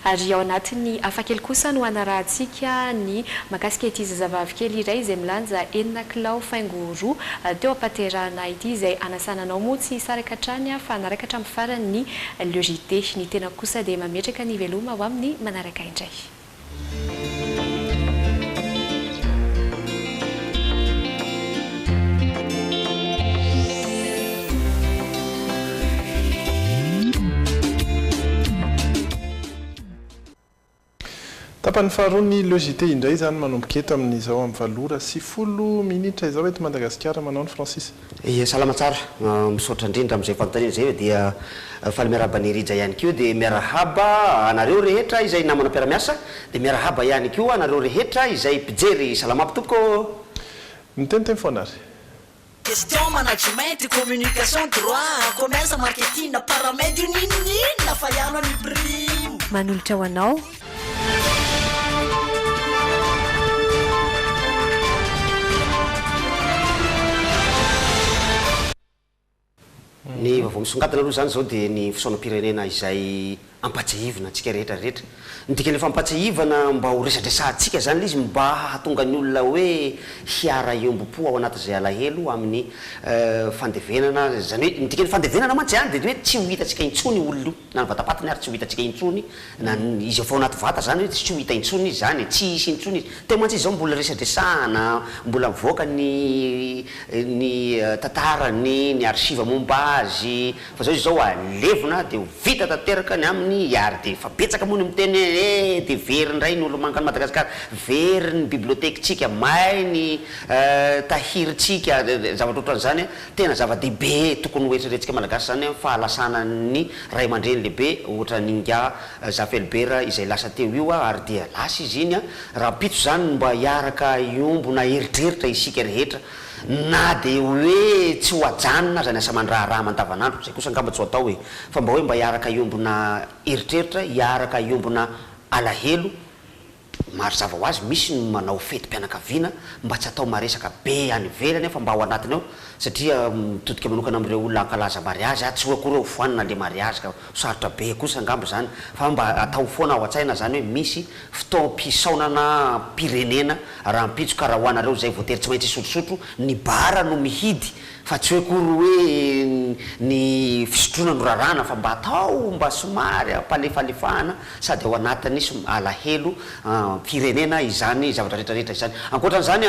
Ary ao anatin'ny hafakely kosa no hanarahantsika ny mahakasika ity zazavavy kely iray izay milanja enina kilao faingo roa teo am-paterahana ity izay hanasana anao moa tsy hisaraka hatrany fa hanaraka hatramin'ny farany ny Le JT. Ny tenako kosa dia mametraka ny veloma ho amin'ny manaraka indray. Tapany faharoa ny Le JT indray izany manomboka eto amin'izao amin'ny valo ora sy folo minitra izao eto Madagasikara. Manao ny Francis. Ie, salama tsara. Misaotra indrindra amin'izay fanontaniana izay dia faly miarahaba an'i Rija ihany koa dia miarahaba anareo rehetra izay namana mpiara-miasa dia miarahaba ihany koa anareo rehetra izay mpijery. Salama aby tompoko ô! Miteniteny foana ary. Gestion, management, communication, droit, commerce, marketing, paramed io n'inon'inona fa ianao ny prime. Manolotra ho anao. Ny vaovao misongadina aloha izany izao dia ny fisaonam-pirenena izay ampatsiahivina antsika rehetra rehetra. Ny dikan'ilay fampatsiahivana mba ho resadresahantsika izany ilay izy mba hahatonga ny olona hoe hiara-hiombom-po ao anatin'izay alahelo amin'ny fandevenana, izany hoe ny dikan'ny fandevenana mantsy dia ny hoe tsy ho hitantsika intsony io olona io. Na ny vata-patiny ary tsy ho hitantsika intsony, na ny izy efa ao anaty vata zany hoe tsy ho hita intsony izy zany e, tsy hisy intsony izy. Teo mantsy izy zao mbola resadresahana, mbola mivoaka ny ny tantarany, ny archive momba azy, fa zao izy zao alevina de ho vita tanteraka ny aminy ary de efa betsaka moa ny miteny hoe eh de very indray ny olomangan'i Madagasikara, very ny bibliothèque-tsika, may ny tahirin-tsika, zavatra ohatran'izany. Tena zava-dehibe tokony ho eritreretintsika Malagasy izany ny fahalasanan'ny ray aman-dreny lehibe ohatran'ingahy Zafy Albert izay lasa teo io ary dia lasa izy iny. Rahampitso izany no mba hiaraka hiombona eritreritra isika rehetra na dia hoe tsy ho ajanona aza ny asa aman-draharaha aman-davanandro, izay kosa angamba tsy ho atao e, fa mba hoe mba hiaraka hiombona eritreritra, hiaraka hiombona alahelo. Marzava ho azy misy ny manao fetim-pianakaviana mba tsy atao maresaka be any ivelany fa mba ao anatiny ao satria mitodika manokana amin'ireo olona hankalaza mariazy aho tsy hoe akory hoe ho foanana le mariazy ka ho sarotra be kosa angamba izany fa mba atao foana ao an-tsaina izany hoe misy fotoam-pisaonana am-pirenena rahampitso ka raha ho anareo izay voatery tsy maintsy hisotrosotro ny bar no mihidy Fa tsy hoe akory hoe ny fisotroana no raràna fa mba atao mba somary ampalefalefahana sady ao anatin'ny alahelo firenena izany zavatra rehetra rehetra izany. Ankoatra an'izany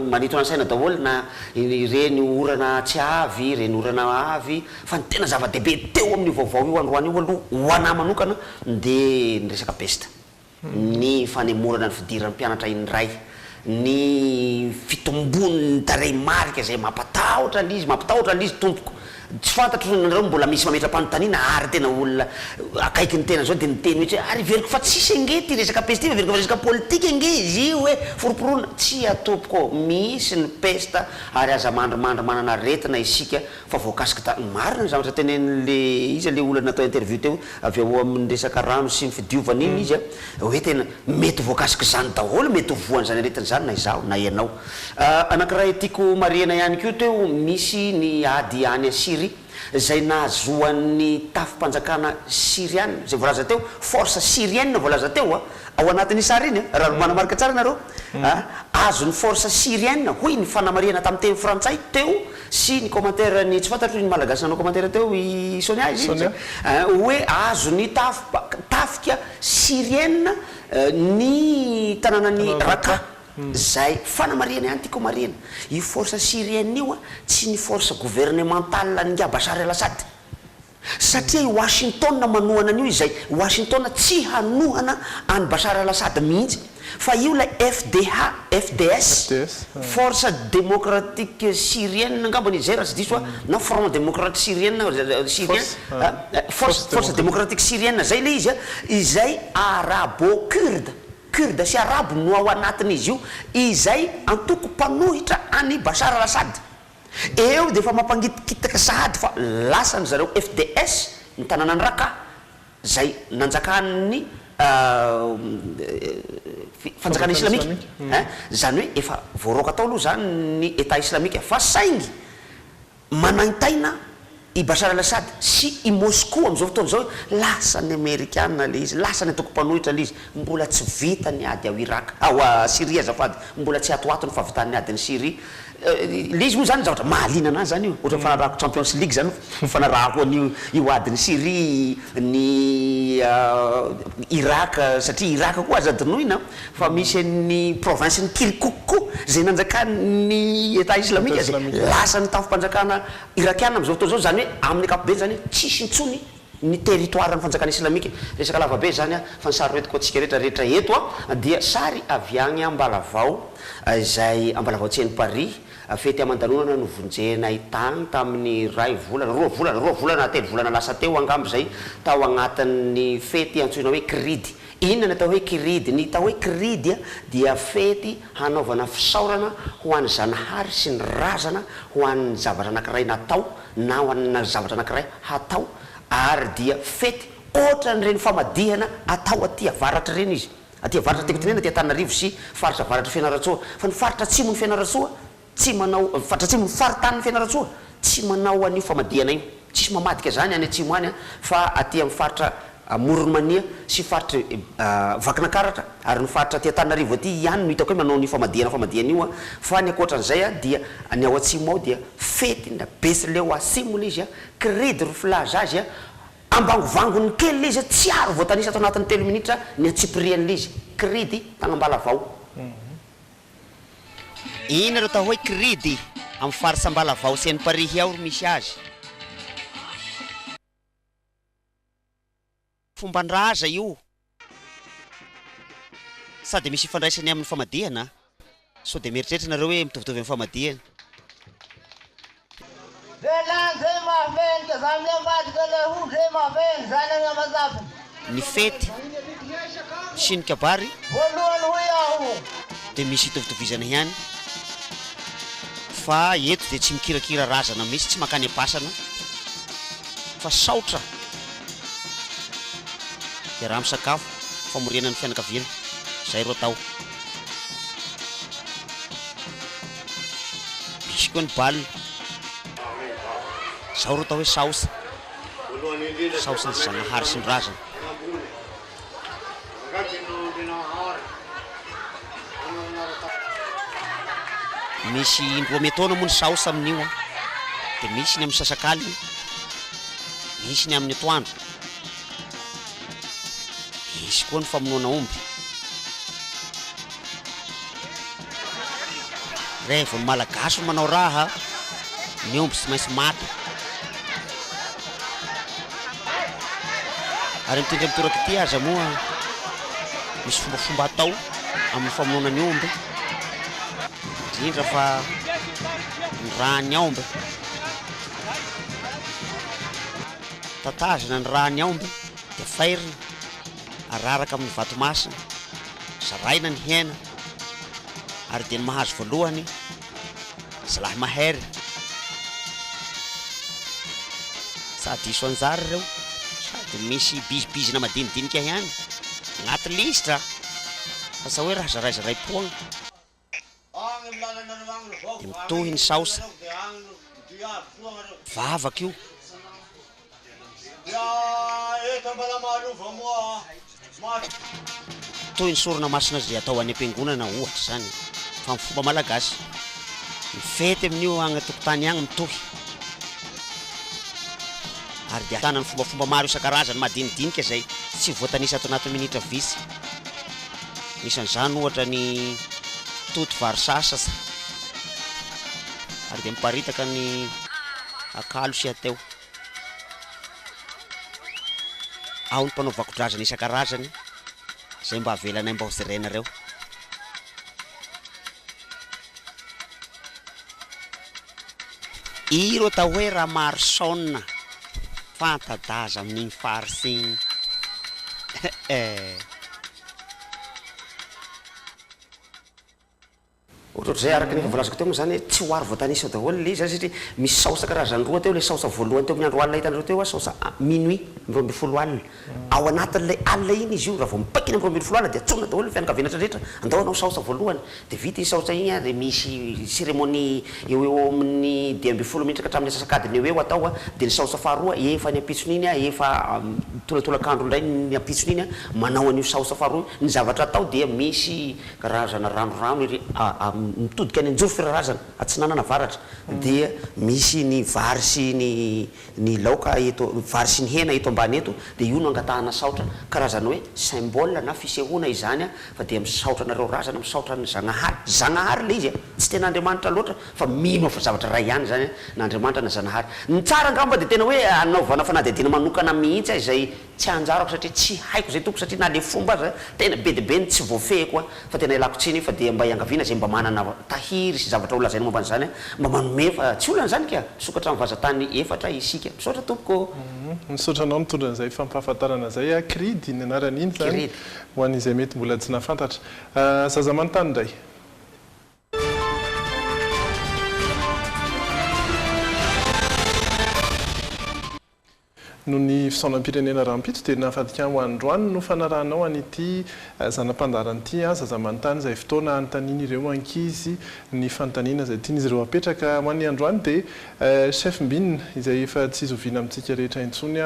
manintona ny saina daholo na ireny orana tsy avy, ireny orana avy fa ny tena zava-dehibe teo amin'io vaovao io androany io aloha ho anà manokana dia ny resaka pesta. ny fanemorana ny fidiran'ny mpianatra indray, ny fitombon'ny tarehimarika izay mampatahotra ilay izy, mampitahotra ilay izy tompoko. Tsy fantatro nareo mbola misy mametra-panontaniana ary tena olona akaiky ny tena zao dia miteny mihitsy hoe ary heveriko fa tsisy ange ity resaka peste ity fa heveriko fa resaka politika ange izy io e! Foromporonina, tsia tompoko ô, misy ny peste ary aza mandrimandry manana aretina isika fa voakasiky da, marina ny zavatra tenenin'le iza le olona natao interview teo avy ao amin'ny resaka rano sy ny fidiovana iny izy a, hoe tena mety ho voakasik'izany daholo mety ho voan'izany aretina izany na izaho na ianao. Anankiray tiako marihana ihany koa teo, misy ny ady any Syrie izay nahazoan'ny tafi-panjakana Syriana, izay voalaza teo, force syrienne voalaza teo a, ao anatin'iny sary iny a, raha manamarika tsara ianareo a, azon'ny force syrienne hoy ny fanamarihana tamin'ny teny frantsay teo sy ny commentaire ny, tsy fantatro ny malagasy nanao commentaire teo, i Sonia izy iny, hoe azon'ny tafika syrienne ny tanànan'i Raqqa. Zay fanamarihana ihany tiako homarihina, io force syrienne io tsy ny force gouvernementale an'ingahy Bachar El Assad. Satria i Washington manohana an'io izay Washington tsy hanohana an'i Bachar El Assad mihitsy fa io ilay FDH, FDS, Force Démocratique Syrienne angambany izy zay raha tsy diso aho, na Front Démocrate Syrienne, Syrien, Force, Force Démocratique Syrienne zay ilay izy, izay arabo-kurde. Kurde sy Arabo no ao anatin'izy io, izay antoko mpanohitra an'i Bashar al-Assad. Eo dia efa mampangitikitaka sahady fa lasan-dry zareo FDS ny tanànan'i Raqqa, izay nanjakan'ny fanjakana islamika. Izany hoe efa voaroaka tao aloha izany ny Etat islamika fa saingy Manaintaina i Bashar al-Assad sy i Moscou amin'izao fotoana izao hoe lasa ny Amerikana ilay izy, lasa ny antoko mpanohitra ilay izy, mbola tsy vita ny ady ao Irak, ao Syria azafady, mbola tsy atoato ny fahavitan'ny adin'i Syria. Ilay izy moa izany zavatra mahaliana an'ahy izany io, ohatran'ny fanarahako Champions League izany ny fanarahako an'io io adin'i Syria, ny Irak, satria Irak koa aza adinoina fa misy an'ny province-n'i Kirkuk koa izay nanjakan'ny Etat Islamika izay lasan'ny tafim-panjakana Irakiana amin'izao fotoana izao, izany hoe amin'ny ankapobeny izany hoe tsisy intsony ny territoire-n'ny fanjakana islamika. Resaka lava be izany fa ny sary hoentiko antsika rehetra rehetra eto dia sary avy agny Ambalavao izay Ambalavao Tsienimparihy, fety aman-danonana novonjenay tagny tamin'ny iray volana, roa volana, roa volana na telo volana lasa teo angamba izay tao agnatin'ny fety antsoina hoe Kiridy. Inona ny atao hoe kiridy? Ny atao hoe kiridy dia fety hanaovana fisaorana ho an'i Zanahary sy ny razana ho an'ny zavatra anankiray natao na ho an'ny zavatra anankiray hatao ary dia fety ohatran'ireny famadihana atao aty avaratra ireny izy. Aty avaratra tiako tenenina aty Antananarivo sy faritra avaratr'i Fianarantsoa fa ny faritra atsimon'i Fianarantsoa Tsy manao, faritra atsimo, ny faritanin'i Fianarantsoa, tsy manao an'io famadihana io. Tsisy mamadika izany any atsimo any fa aty amin'ny faritra Amoron'i Mania sy faritr'i Vakinakaratra ary ny faritra aty Antananarivo aty ihany no hitako hoe manao an'io famadihana famadihana io fa ny ankoatran'izay dia ny ao atsimo ao dia fety na betsileo atsimo ilay izy, kiridy ro filaza azy, ambangovangony kely ilay izy, tsy ary voatanisa ato anatin'ny telo minitra ny antsipirian'ilay izy, kiridy tagnambalavao. Inona ro atao hoe kiridy? Amin'ny faritra Ambalavao sy Enimparihy ao ro misy azy. Fomban-draza io. Sady misy ifandraisany amin'ny famadihana. Sao dia mieritreritra nareo hoe mitovitovy amin'ny famadihana. Ny fety sy ny kabary dia misy itovitovizana ihany fa eto dia tsy mikirakira razana mihitsy, tsy mankany am-pasana fa saotra iaraha-misakafo, famoriana ny fianakaviana, izay ro atao. Misy koa ny bal. Zao ro atao hoe saosa. Saosan'ny Zanahary sy ny razana. Misy indroa metaona moa ny saosa amin'io an. Dia misy ny amin'ny sasak'alina, misy ny amin'ny atoandro. Misy koa ny famonoana omby. Rêve ny Malagasy no manao raha, ny omby tsy maintsy maty. Ary amin'ity indray mitoraka ity aza moa misy fombafomba atao amin'ny famonoana ny omby, indrindra fa ny ràn'ny aomby. Tatazana ny ràn'ny aomby dia fairina, araraka amin'ny vatomasina, zaraina ny hena ary dia ny mahazo voalohany zalahy mahery. Sa diso anjara ireo sady misy bizibizina madinidinika ihany agnaty lisitra fa sa hoe raha zaraizaraim-poagna. Dia mitohy ny saosa. Vavaka io. Toy ny sorona masina izay atao any am-piangonana ohatra izany fa amin'ny fomba malagasy. Ny fety amin'io agny an-tokotany agny mitohy. Ary dia ahitana ny fombafomba maro isan-karazany madinidinika izay tsy voatanisa ato anatin'ny minitra vitsy. Anisan'izany ohatra ny toto vary sasasa ary dia miparitaka ny akalo sy ateo. Ao ny mpanao vakodrazana isan-karazany izay mba avelanay mba hojerenareo. Iro atao hoe Ramarosaona, fanta-daza amin'igny faritra igny eh. Ohatrohatr'izay araka ny efa voalazako teo moa izany hoe tsy ho ary voatanisa daholo ilay izy satria misy saosa karazany roa teo, ilay saosa voalohany teo amin'ny andro alina hitanareo teo, saosa minuit, amin'ny 12 alina. Ao anatin'ilay alina iny izy io, raha vao mipaika iny amin'ny 12 alina dia antsoina daholo ny fianakaviana rehetra rehetra, andao hanao saosa voalohany. Dia vita iny saosa iny dia misy cérémonie eo ho eo amin'ny 15 minitra ka hatramin'ny antsasak'adiny eo ho eo atao, dia ny saosa faharoa efa ny ampitson'iny efa tolatolakandro indray ny ampitson'iny manao an'io saosa faharoa io. Ny zavatra atao dia misy karazana ranorano ery mitodika any Anjoro Firarazana, atsinanana avaratra, dia misy ny vary sy ny ny laoka eto, vary sy ny hena eto ambany eto, dia io no angatahana saotra, karazana hoe symbole na fisehoana izany fa dia misaotra anareo razana, misaotra an'i Zagnahary, Zagnahary ilay izy a, tsy tena Andriamanitra loatra fa mino fa zavatra iray ihany izany na Andriamanitra na Zanahary. Ny tsara angamba dia tena hoe anaovana fanadihadiana manokana mihitsy izay Tsy anjarako satria tsy haiko izay tompoko satria na le fomba aza tena be dia be ny tsy voafehiko a! Fa tena ialako tsiny fa dia mba iangaviana izay mba manana tahiry sy zavatra ho lazaina momba an'izany a! Mba manome fa tsy olana izany ka! Misokatra amin'ny vazantany efatra isika. Misaotra tompoko ô! Misaotra anao nitondra an'izay fampahafantarana izay a! Kiridy ny anaran'iny izany Kiridy. ho an'izay mety mbola tsy nahafantatra. Zaza manontany indray. Noho ny fisaonam-pirenena rahampitso dia navadika ho androany no fanarahanao an'ity zana-pandaharana ity Zaza manontany izay fotoana hanontanian'ireo ankizy ny fanontaniana izay tian'izy ireo hapetraka. Ho an'ny androany dia Chef Mbinina izay efa tsy zoviana amintsika rehetra intsony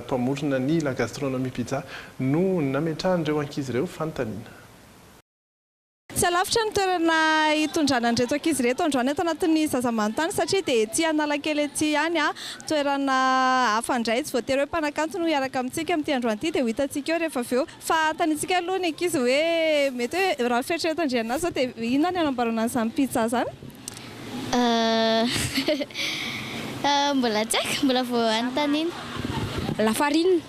mpamorona ny La Gastronomie Pizza no nametrahan'ireo ankizy ireo fanontaniana. Tsy alavitra ny toerana hitondrana an'ireto ankizy ireto androany ato anatin'ny Zaza Manontany satria dia ety Analakely ety ihany, toerana hafa indray, tsy voatery hoe mpanakanto no hiaraka amintsika amin'ity androany ity dia ho hitantsika eo rehefa avy eo. Fa anontaniantsika aloha ny ankizy hoe mety hoe raha ny fieritreretan-dry anà izao dia inona ny hanamboarana an'izany pizza izany? Mbola tsy haiko, mbola vao anontaniana. Lafarinina.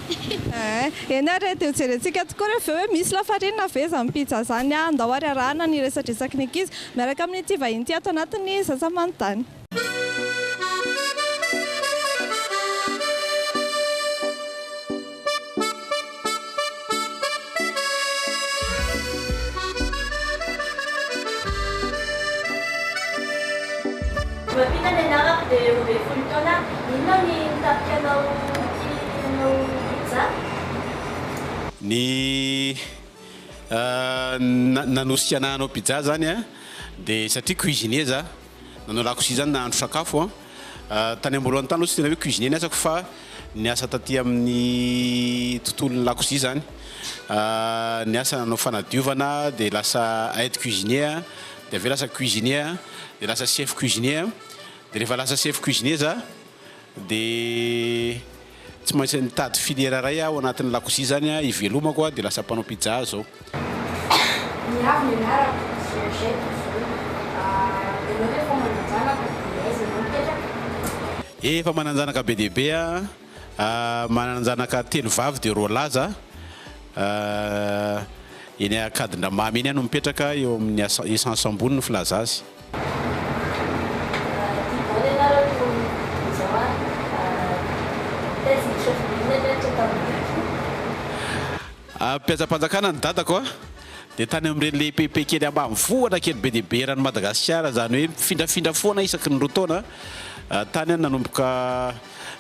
Eny ary e, dia hojerentsika tokoa rehefa avy eo hoe misy lafarinina ve izany pizza izany an! Andao ary arahana ny resadresaky ny ankizy miaraka amin'ity vahiny ity ato anatin'ny Zaza Manontany. Mampita ny anarako dia 12 taona aho. Inona ny nitarika anao tia hanao pizza? Ny nanosika anah hanao pizza zany an, dia satria cuisinier za, nanao lakozia zany nahandro sakafo an, tany amboalohany tany aloha tsy tena hoe cuisinier ny asako fa niasa taty amin'ny tontolon'ny lakozia zany, niasa nanao fanadiovana dia lasa aide cuisinier dia avy eo lasa cuisinier dia lasa chef cuisinier, dia rehefa lasa chef cuisinier za dia tsy maintsy nitady filière iray aho ao anatin'ny lakozia zany hivelomako dia lasa mpanao pizza aho zao. Miavo ny anarako, Georgette Zo. Ianao ve efa manan-janaka dia aiza ianao mipetraka? Efa manan-janaka be dia be aho, manan-janaka telo vavy dia roa lahy za. Eny Ankadindramamy eny aho no mipetraka, eo amin'ny essence ambony no filaza azy. Tia baolina ianareo toa izao a. Mpiasam-panjakana ny dadako a, dia tany amin'ireny le EPP kely ambanivohitra kely be dia be eran'i Madagasikara, izany hoe mifindrafindra foana isaky ny 2 taona, tany aho nanomboka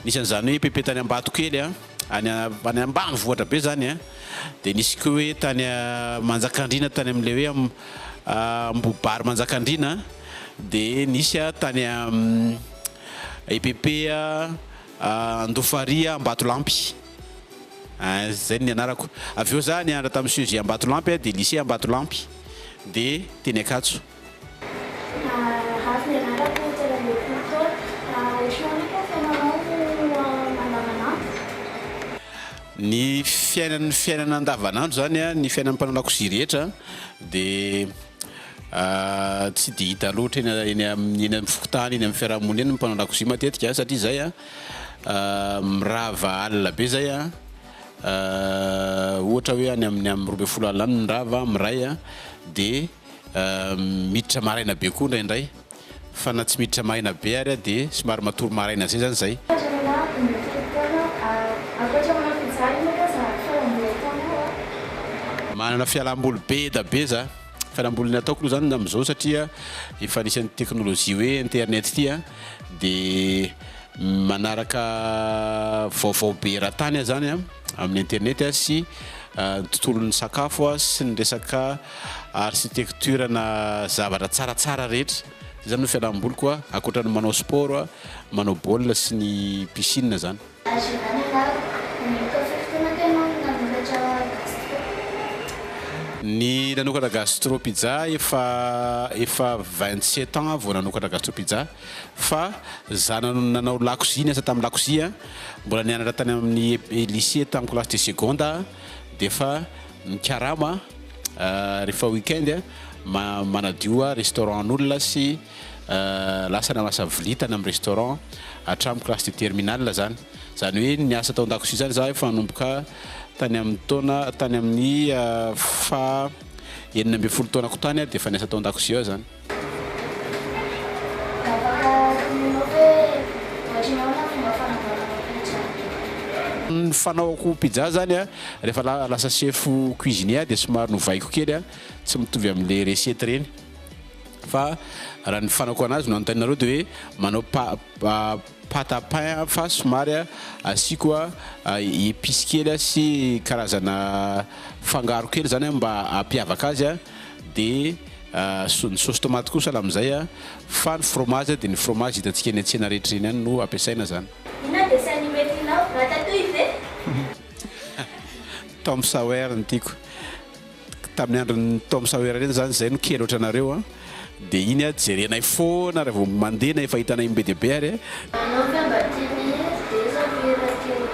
nisy an'izany hoe EPP tany Ambatokely a, any any ambanivohitra be izany a, dia nisy koa hoe tany Manjakandriana tany amin'ilay hoe Ambohibary Manjakandriana, dia nisy tany EPP Andofaria Ambatolampy. Ein, zay no nianarako. Avy eo za nianatra tamin'ny CEG Ambatolampy dia lycée Ambatolampy dia teny Ankatso. Rafy ny anarako, 23 taona. Ohatran'ny ahoana kay ny fiainanao andavanandro? Ny fiainan'ny fiainana andavanandro zany an, ny fiainan'ny mpanao lakozia rehetra dia tsy dia hita loatra eny eny amin'ny eny amin'ny fokontany, eny amin'ny fiarahamonina eny ny mpanao lakozia matetika satria zay an Mirava alina be zay an, ohatra hoe any amin'ny amin'ny 12 alina any mirava, miray an, dia miditra maraina be koa indraindray, fa na tsy miditra maraina be ary aho dia somary matory maraina zay zany zay. Manana fialamboly be da be za, fialamboly ny ataoko aloha zany amin'izao satria efa anisan'ny teknolojia hoe internet ity an, dia Manaraka vaovao be eran-tany aho zany amin'ny internet sy ny tontolon'ny sakafo sy ny resaka architecture na zavatra tsaratsara rehetra, zay zany no fialam-boliko ankoatra ny manao sport, manao baolina sy ny piscine zany. Azonao ny anarako. Nanomboka firy taona teo ianao no nanoratra gastro? Ny nanokatra gastro pizza efa efa 27 ans aho vao nanokatra gastro pizza. Fa za nanao lakozia, niasa tamin'ny lakozia, mbola nianatra tany amin'ny lycée tamin'ny classe de seconde aho dia efa nikarama rehefa week-end manadio restaurant an'olona sy lasa nanasa vilia tany amin'ny restaurant hatramin'ny classe de terminale zany. Zany hoe niasa tao an-dakozia zany za efa nanomboka tany amin'ny taona tany amin'ny faha 16 taonako tany aho dia efa niasa tao an-dakozia aho zany. Afaka tononao ve ohatry ny ahoana ny fomba fanamboaranao pizza? Ny fanaoko pizza zany a, rehefa lasa chef cuisinier aho dia somary novaiko kely a, tsy mitovy amin'le recette ireny fa raha ny fanaoko anazy no anontanianareo dia hoe manao pa- pâte à pain aho fa somary asiako épice kely sy karazana fangaro kely zany mba hampiavaka azy dia ny sauce tomate koa sahala amin'izay fa ny fromage dia ny fromage hitantsika eny an-tsena rehetra ireny ihany no ampiasaina zany. Inona dessin animé tianao? Ratatouille ve? Tom Sawyer no tiako. Tamin'ny andron'ny Tom Sawyer ireny zany zay no kely ohatranareo an, dia iny an jerenay foana raha vao mandeha na efa hitanay be dia be ary an. Anao ve mba tia mihira dia iza no hira tianao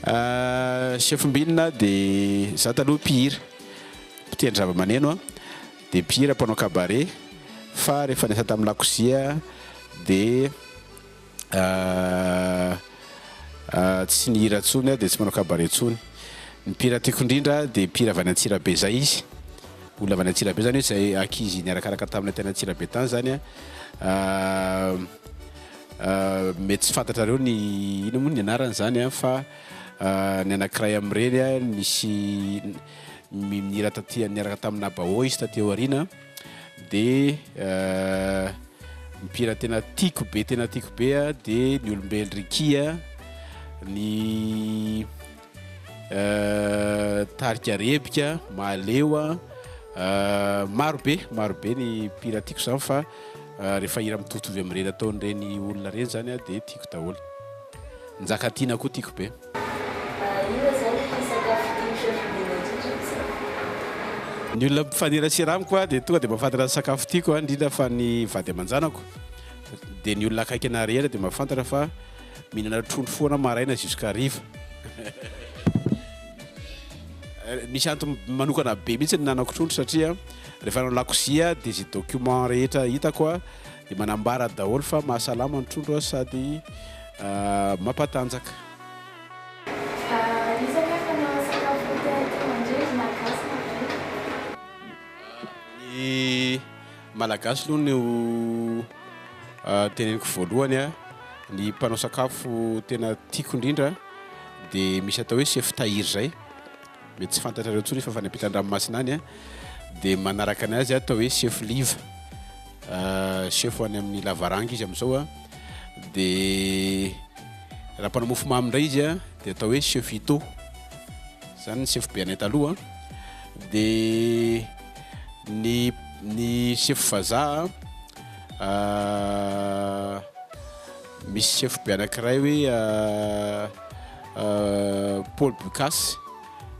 indrindra? Chef Mbinina dia za taloha mpihira, mpitendry zava-maneno an, dia mpihira mpanao cabaret fa rehefa niasa tamin'ny lakozia dia Tsy nihira intsony aho dia tsy manao cabaret intsony. Ny mpihira tiako indrindra dia mpihira avy any Antsirabe izay izy. Olona avy any Antsirabe izany hoe izay ankizy niarakaraka taminay tany Antsirabe tany izany an. Mety tsy fantatrareo ny inona moa ny anarany izany an fa ny anankiray amin'ireny an nisy nihira taty niaraka tamin'i Nabahô izy taty aoriana. Dia ny mpihira tena tiako be tena tiako be a dia ny Olombelo Ricky a, ny tarika Rebika, Mahaleo a, maro be maro be ny mpihira tiako zany fa rehefa hira mitovitovy amin'ireny ataon'ireny olona ireny zany a dia tiako daholo. Njakatiana koa tiako be. Inona izany ity sakafo tian'i Chef Bina indrindra izao? Ny olona mifanerasera amiko dia tonga dia mahafantatra ny sakafo tiako, indrindra fa ny vady aman-janako. Dia ny olona akaiky anah rehetra dia mahafantatra fa mihinana trondro foana aho maraina jusqu'à hariva. Misy antony manokana be mihitsy ny nihinanako trondro satria rehefa hanao lakozia dia izay document rehetra hitako dia manambara daholo fa mahasalama ny trondro sady mampatanjaka. Iza kay mpanao sakafo tena tianao indrindra na gasy na vahiny? Ny Malagasy aloha no teneniko voalohany, ny mpanao sakafo tena tiako indrindra. Dia misy atao hoe sefo tahiry izay, mety tsy fantatrareo intsony fa efa any ampitan-dranomasina any an, dia manaraka ny azy atao hoe sefo liva, sefo any amin'ny lavaranga izy amin'izao an, dia raha mpanao mofomamy indray izy an, dia atao hoe sefo ito, izany ny sefo be anay taloha an, dia ny ny sefo vazaha an, Misy sefo be anankiray hoe Paul Bucas,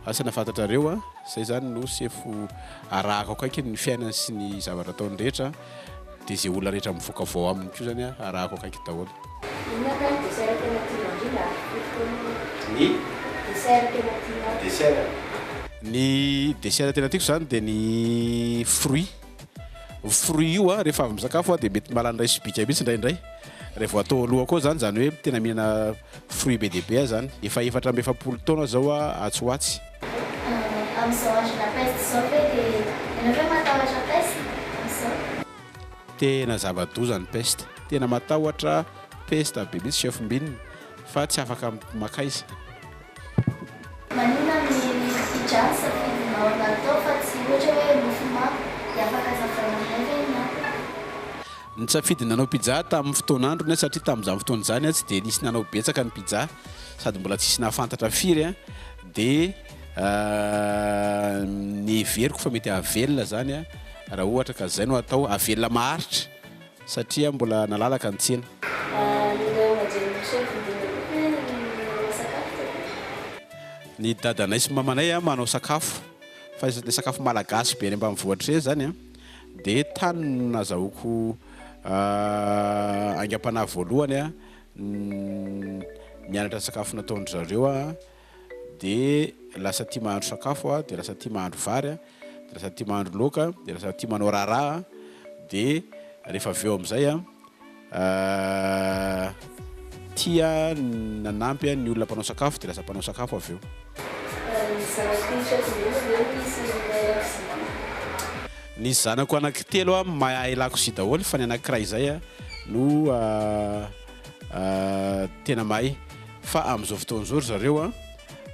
asa na fantatrareo a, zay zany no sefo arahako akaiky ny fiainany sy ny zavatra ataony rehetra, de ze olona rehetra mivoaka vao aminy koa zany arahako akaiky daholo. Inona kay ny dessert tena tianao indrindra ary firy taona ianao? Ny? Dessert tena tianao. Dessert? Ny dessert tena tiako zany de ny fruit. Fruit io a, rehefa avy misakafo a dia mety mahalany iray sobika mihitsy indraindray. Raha vao atao aloha koa zany, zany hoe tena mihinana fruit be dia be aho zany. Efa 44 taona zao aho atsy ho atsy. Amin'izao androna peste izao ve dia ianao ve matahotra peste amin'izao? Tena zava-doza ny peste. Tena matahotra peste be mihitsy chef Mbinina fa tsy afaka makaiza. Maninona ny pizza no safidinao natao fa tsy ohatra hoe mofomamy dia afaka azavaina aminay ve ny antony? Nisafidy nanao pizza tamin'ny fotoan'androny aho satria tamin'izany fotoana izany tsy dia nisy nanao betsaka ny pizza sady mbola tsisy nahafantatra firy dia neveriko fa mety hahavelona izany raha ohatra ka izay no atao, hahavelona maharitra. Satria mbola nalalaka ny tsena. Ny ray aman-drenin'i Chef Ndimby koa ve nanao sakafo taloha? Ny dadanay sy mamanay manao sakafo, fa ilay sakafo malagasy be any ambanivohitra ireny izany an, dia tany no nazahoako aingam-panahy voalohany an, nianatra sakafo nataon-dry zareo aho. dia lasa tia mahandro sakafo aho, dia lasa tia mahandro vary aho, dia lasa tia mahandro laoka, dia lasa tia manao raharaha aho, dia rehefa avy eo amin'izay aho tia nanampy ny olona mpanao sakafo dia lasa mpanao sakafo avy eo. Ny zanak'i Chef Ndimby ve misy mahay lakozia koa? Ny zanako anankitelo mahay lakozia daholo fa ny anankiray izay no tena mahay. Fa amin'izao fotoana izao ry zareo an,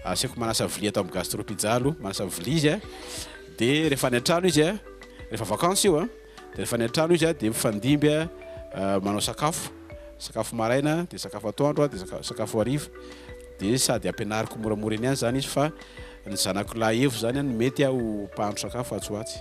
asaiko manasa vilia ato amin'ny Gastro Pizza aloha, manasa vilia izy an, dia rehefa any an-trano izy an, rehefa vacances io an, dia rehefa any an-trano izy an, dia mifandimby an manao sakafo, sakafo maraina, dia sakafo atoandro an, dia sakafo hariva, dia sady ampianariko moramora eny ihany izany izy fa ny zanako lahy Evo izany an no mety ho mpahandro sakafo atsy ho atsy.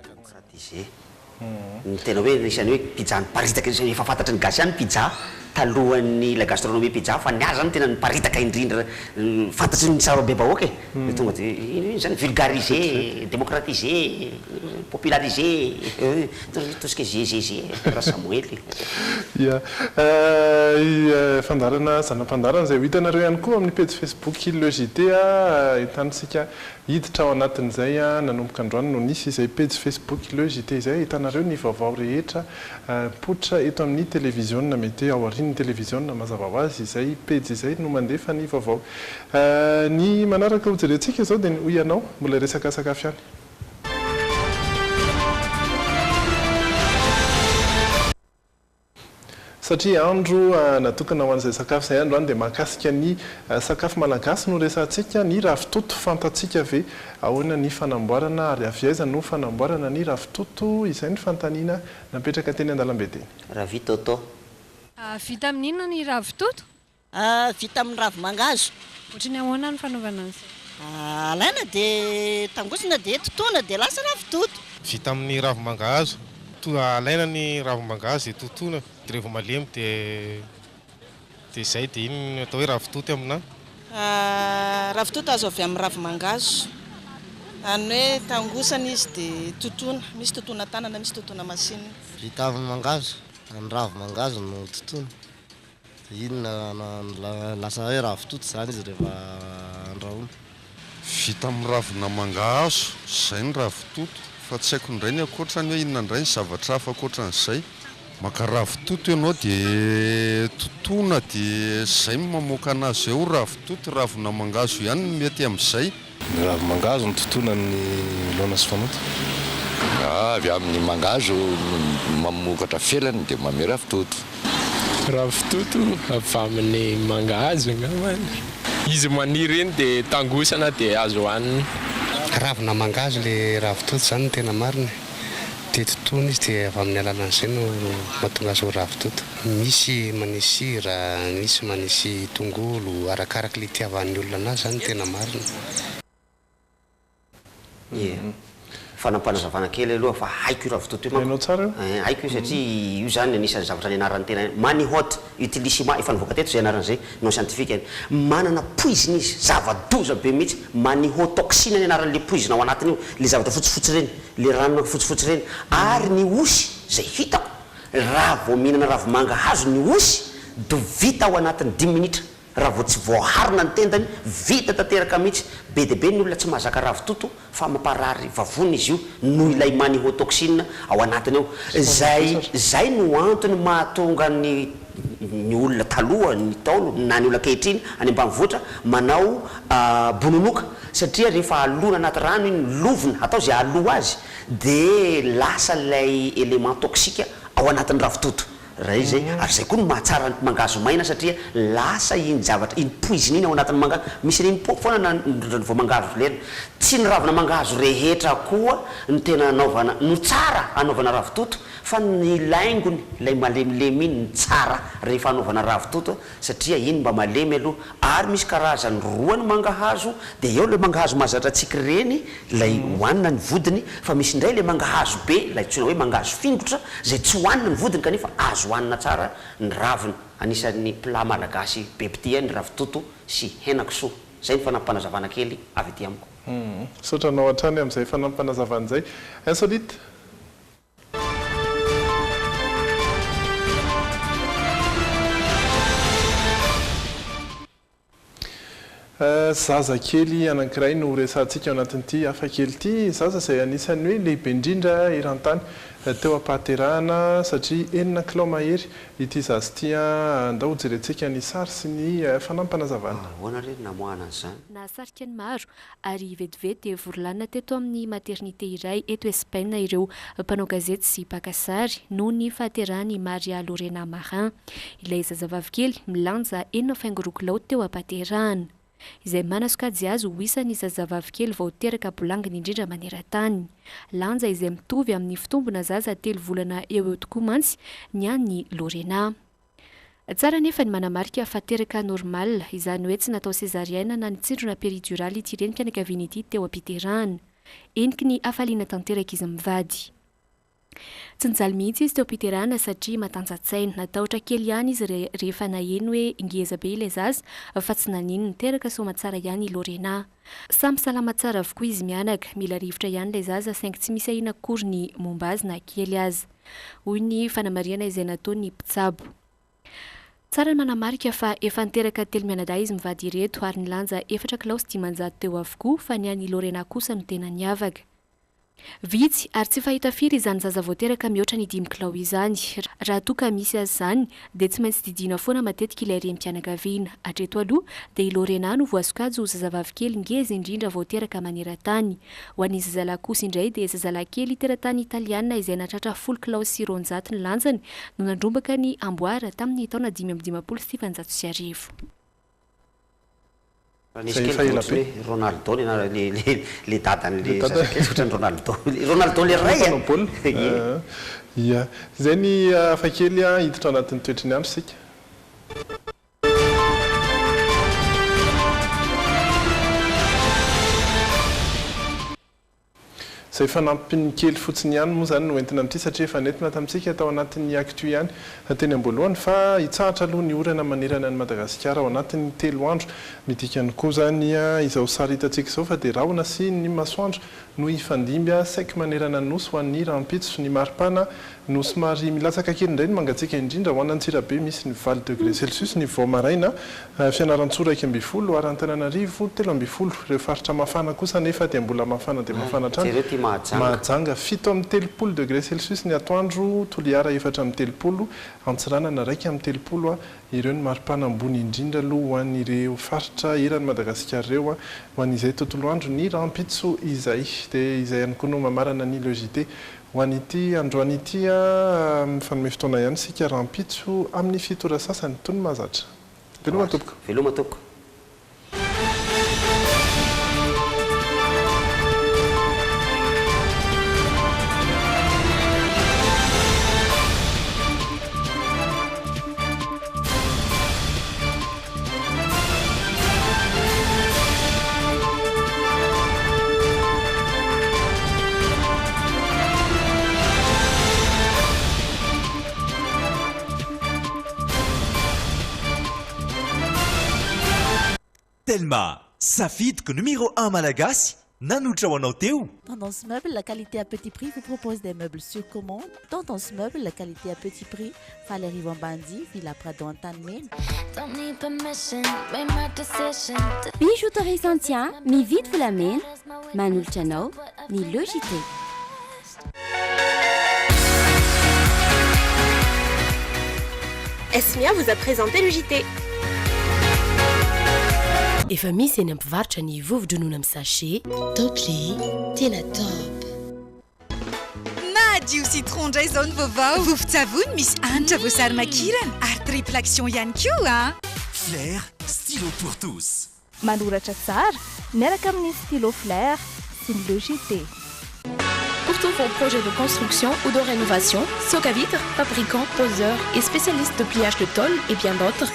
Démocratiser. Ny tena hoe anisan'ny hoe pizza niparitaka indrindra, efa fantatry ny gasy ihany ny pizza talohan'ny la gastronomie pizza fa ny azy zany tena niparitaka indrindra fantatry ny sarambem-bahoaka e, de tonga de ino iny zany vulgariser, démocratiser, populariser, tout ce qui est GGG, Rasamoely. Ya. Fandaharana zana-pandaharana izay ho hitanareo ihany koa amin'ny pejy Facebook Le JT entanintsika Hiditra ao anatin'izay nanomboka androany no nisy izay pejy Facebook Le JT izay ahitanareo ny vaovao rehetra mipoitra eto amin'ny televiziona. Mety hoe aorian'ny televiziona mazava ho azy izay pejy izay no mandefa ny vaovao. Ny manaraka hojerentsika izao dia ny Hoy Ianao, mbola hiresaka sakafo ihany. Satria andro natokana ho an'izay sakafo izay androany dia mahakasika ny sakafo malagasy no resahantsika, ny ravitoto. Fantatsika ve ahoana ny fanamboarana ary avy aiza no fanamboarana ny ravitoto? Izay ny fanontaniana napetraka teny an-dalambe teny. Ravitoto. Vita amin'ny inona ny ravitoto? Vita amin'ny ravi-mangahazo. Ohatry ny ahoana ny fanaovana an'izay? Alaina dia tangosina dia totoina dia lasa ravitoto. Vita amin'ny ravi-mangahazo. Alaina ny ravi-mangahazo dia totoina dia rehefa malemy dia dia izay dia iny no atao hoe ravitoto aminà. Ravitoto azo avy amin'ny ravi-mangahazo. Izany hoe tangosana izy dia totoina. Misy totoina tanana, misy totoina machine. Vita amin'ny mangahazo. Ny ravi-mangahazo no totoina. Inona lasa hoe ravitoto izany izy rehefa andrahoina. Vita amin'ny ravina mangahazo izay ny ravitoto fa tsy haiko indray ny ankoatrany hoe inona indray ny zavatra hafa ankoatran'izay. Maka ravitoto ianao dia totoina dia izay no mamoaka anazy eo, ravitoto, ravina mangahazo ihany no mety amin'izay. Ny ravi-mangahazo no totoina amin'ny laona sy fanoto. Avy amin'ny mangahazo mamokatra felany dia manome ravitoto. Ravitoto avy amin'ny mangahazo angambany. Izy maniry iny dia tangosana dia azo hohanina. Ravina mangahazo ilay ravitoto izany no tena marina e. Dia totoina izy dia avy amin'ny alalan'izay no mahatonga azy ho ravitoto. Misy manisy sira, misy manisy tongolo, arakaraka ilay itiavan'ny olona anazy izany no tena marina. Ie. Fanampanazavana kely aloha fa haiko io ravitoto io manko. Hainao tsara io? Ein, haiko io satria io zany anisan'ny zavatra nianaran'ny tena Manihot utilissima, efa nivoaka teto izay anarana izay, nom scientifique-ny. Manana poizina izy, zava-doza be mihitsy, Manihotoxine ny anaran'ilay poizina ao anatiny io, ilay zavatra fotsifotsy ireny. Le ranona fotsifotsy ireny. Ary ny osy izay hitako, raha vao mihinana ravi-mangahazo ny osy do vita ao anatin'ny dimy minitra, raha vao tsy voaharina ny tendany, vita tanteraka mihitsy. Be dia be ny olona tsy mahazaka ravitoto fa mamparary vavony izy io noho ilay manihotoxine ao anatiny ao. Izay izay no antony mahatonga ny ny olona taloha, ny Ntaolo na ny olona ankehitriny any ambanivohitra manao bononoka satria rehefa alona anaty rano iny, lovina, atao izay hahaloa azy dia lasa ilay élément toxique ao anatin'ny ravitoto iray izay, ary izay koa no mahatsara ny mangahazo maina satria lasa iny zavatra, iny poizina iny ao anatin'ny mangahazo, misy an'iny po foana na ny vao mangahazo volena, tsy ny ravina mangahazo rehetra koa no tena anaovana, no tsara anaovana ravitoto fa ny laingony ilay malemilemy iny no tsara rehefa anaovana ravitoto satria iny mba malemy aloha ary misy karazany roa ny mangahazo dia eo ilay mangahazo mahazatra antsika ireny ilay hohanina ny vodiny fa misy indray ilay mangahazo be ilay antsoina hoe mangahazo fingotra izay tsy hohanina ny vodiny kanefa azo hohanina tsara ny raviny, anisan'ny plat malagasy be mpitia ny ravitoto sy henakisoa, izay ny fanampinazavana kely avy aty amiko. Misaotra anao hatrany amin'izay fanampinazavana izay. Insolite. Zaza kely anankiray no resahantsika ao anatin'ity hafa kely ity. Zaza izay anisan'ny hoe lehibe indrindra eran-tany teo am-pahaterahana satria enina kilao mahery ity zaza ity. Andao hojerentsika ny sary sy ny fanampinazavana. Ahoana re ny namoahana an'izany? Nahasarika ny maro ary vetivety dia vory lanona teto amin'ny maternité iray eto Espaina ireo mpanao gazety sy mpaka sary noho ny fahaterahan'i Maria Lorena Marin, ilay zazavavikely milanja enina faingo roa kilao teo am-pahaterahana, izay manasokajy azy ho isan'ny zazavavikely vao teraka bolangina indrindra maneran-tany. Lanja izay mitovy amin'ny fitombona zaza telo volana eo eo tokoa mantsy ny an'i Lorena. Tsara anefa ny manamarika fa teraka normal, izany hoe tsy natao césarienne na nitsindrona péridurale ity renim-pianakaviana ity teo am-piterahana. Heniky ny hafaliana tanteraka izy mivady. Tsy nijaly mihitsy izy teo am-piterahana satria matanja-tsaina. Natahotra kely ihany izy rehefa naheno hoe ngeza be ilay zaza fa tsy naninona. Teraka soamatsara ihany i Lorena. Samy salama tsara avokoa izy mianaka. Mila rivotra ihany ilay zaza saingy tsy misy ahiana akory ny momba azy na kely aza. Hoy ny fanamarihana izay nataon'ny mpitsabo. Tsara ny manamarika fa efa niteraka telo mianadahy izy mivady ireto ary nilanja efatra kilao sy 500 teo avokoa fa ny an'i Lorena kosa no tena niavaka. Vitsy ary tsy fahita firy izany zaza vao teraka mihoatra ny dimy kilao izany. Raha toa ka misy aza izany dia tsy maintsy didiana foana matetika ilay renim-pianakaviana. Hatreto aloha dia i Lorena no voasokajy ho zazavavikely ngeza indrindra vao teraka maneran-tany. Ho an'ny zazalahy kosa indray dia zazalahy kely teratany italiana izay nahatratra folo kilao sy 200 ny lanjany no nandrombaka ny amboara tamin'ny taona 1955. Raha nisy kely dia ohatran'ny hoe Ronaldo ny anarany le le le dadan'le zazakely ohatran'i Ronaldo. Ronaldo le ray a! Mpanao baolina. Ie. Ia. Izay ny hafakely hiditra ao anatin'ny toetry ny andro isika. Izay fanampiny kely fotsiny ihany moa izany no entina amin'ity satria efa nentina tamintsika tao anatin'ny actu ihany teny am-boalohany fa hitsahatra aloha ny orana manerana an'i Madagasikara ao anatin'ny telo andro. Midika ihany koa izany izao sary hitantsika izao fa dia rahona sy ny masoandro no hifandimby saiky manerana ny Nosy ho an'ny rahampitso. Ny maripana no somary milatsaka kely indray ny mangatsiaka indrindra ho an'Antsirabe misy ny valo degré celsius ny vao maraina, Fianarantsoa 11 ary Antananarivo 13. Ireo faritra mafana kosa anefa dia mbola mafana dia mafana hatrany. Jereo ity Mahajanga. Mahajanga 37 degré celsius ny atoandro, Toliara 34, Antsiranana 31. Ireo ny maripana ambony indrindra aloha ho an'ireo faritra eran'i Madagasikara ireo ho an'izay tontolo andro ny rahampitso izay. Dia izay ihany koa no mamarana ny Le JT ho an'ity androany ity. Mifanome fotoana ihany isika rahampitso amin'ny fito ora sasany toy ny mahazatra. Veloma tompoko. Veloma tompoko. Telma, safidiko numéro un malagasy nanolotra ho anao teo. Tendance Meuble, la qualité à petit prix vous propose des meubles sur commande. Tendance Meuble, la qualité à petit prix. Faly Arivo Ambanidia, Villa Prado Antanimena. Bijouterie Santia, mividy volamena, manolotra anao ny Le JT. Esmia vous a présenté le JT. Efa misy eny ampivarotra ny vovo-dronono amin'ny sachet. Top le, tena top. Madio citron indray izao ny vaovao. Vovon-tsavony misy hanitra voasary makirana ary triple action ihany koa a! Flair, stylo pour tous. Manoratra tsara miaraka amin'ny stylo Flair sy ny Le JT. Pour tous vos projets de construction ou de rénovation, Socavitre, fabricant, poseur et spécialiste de pliage de tôle et bien d'autres.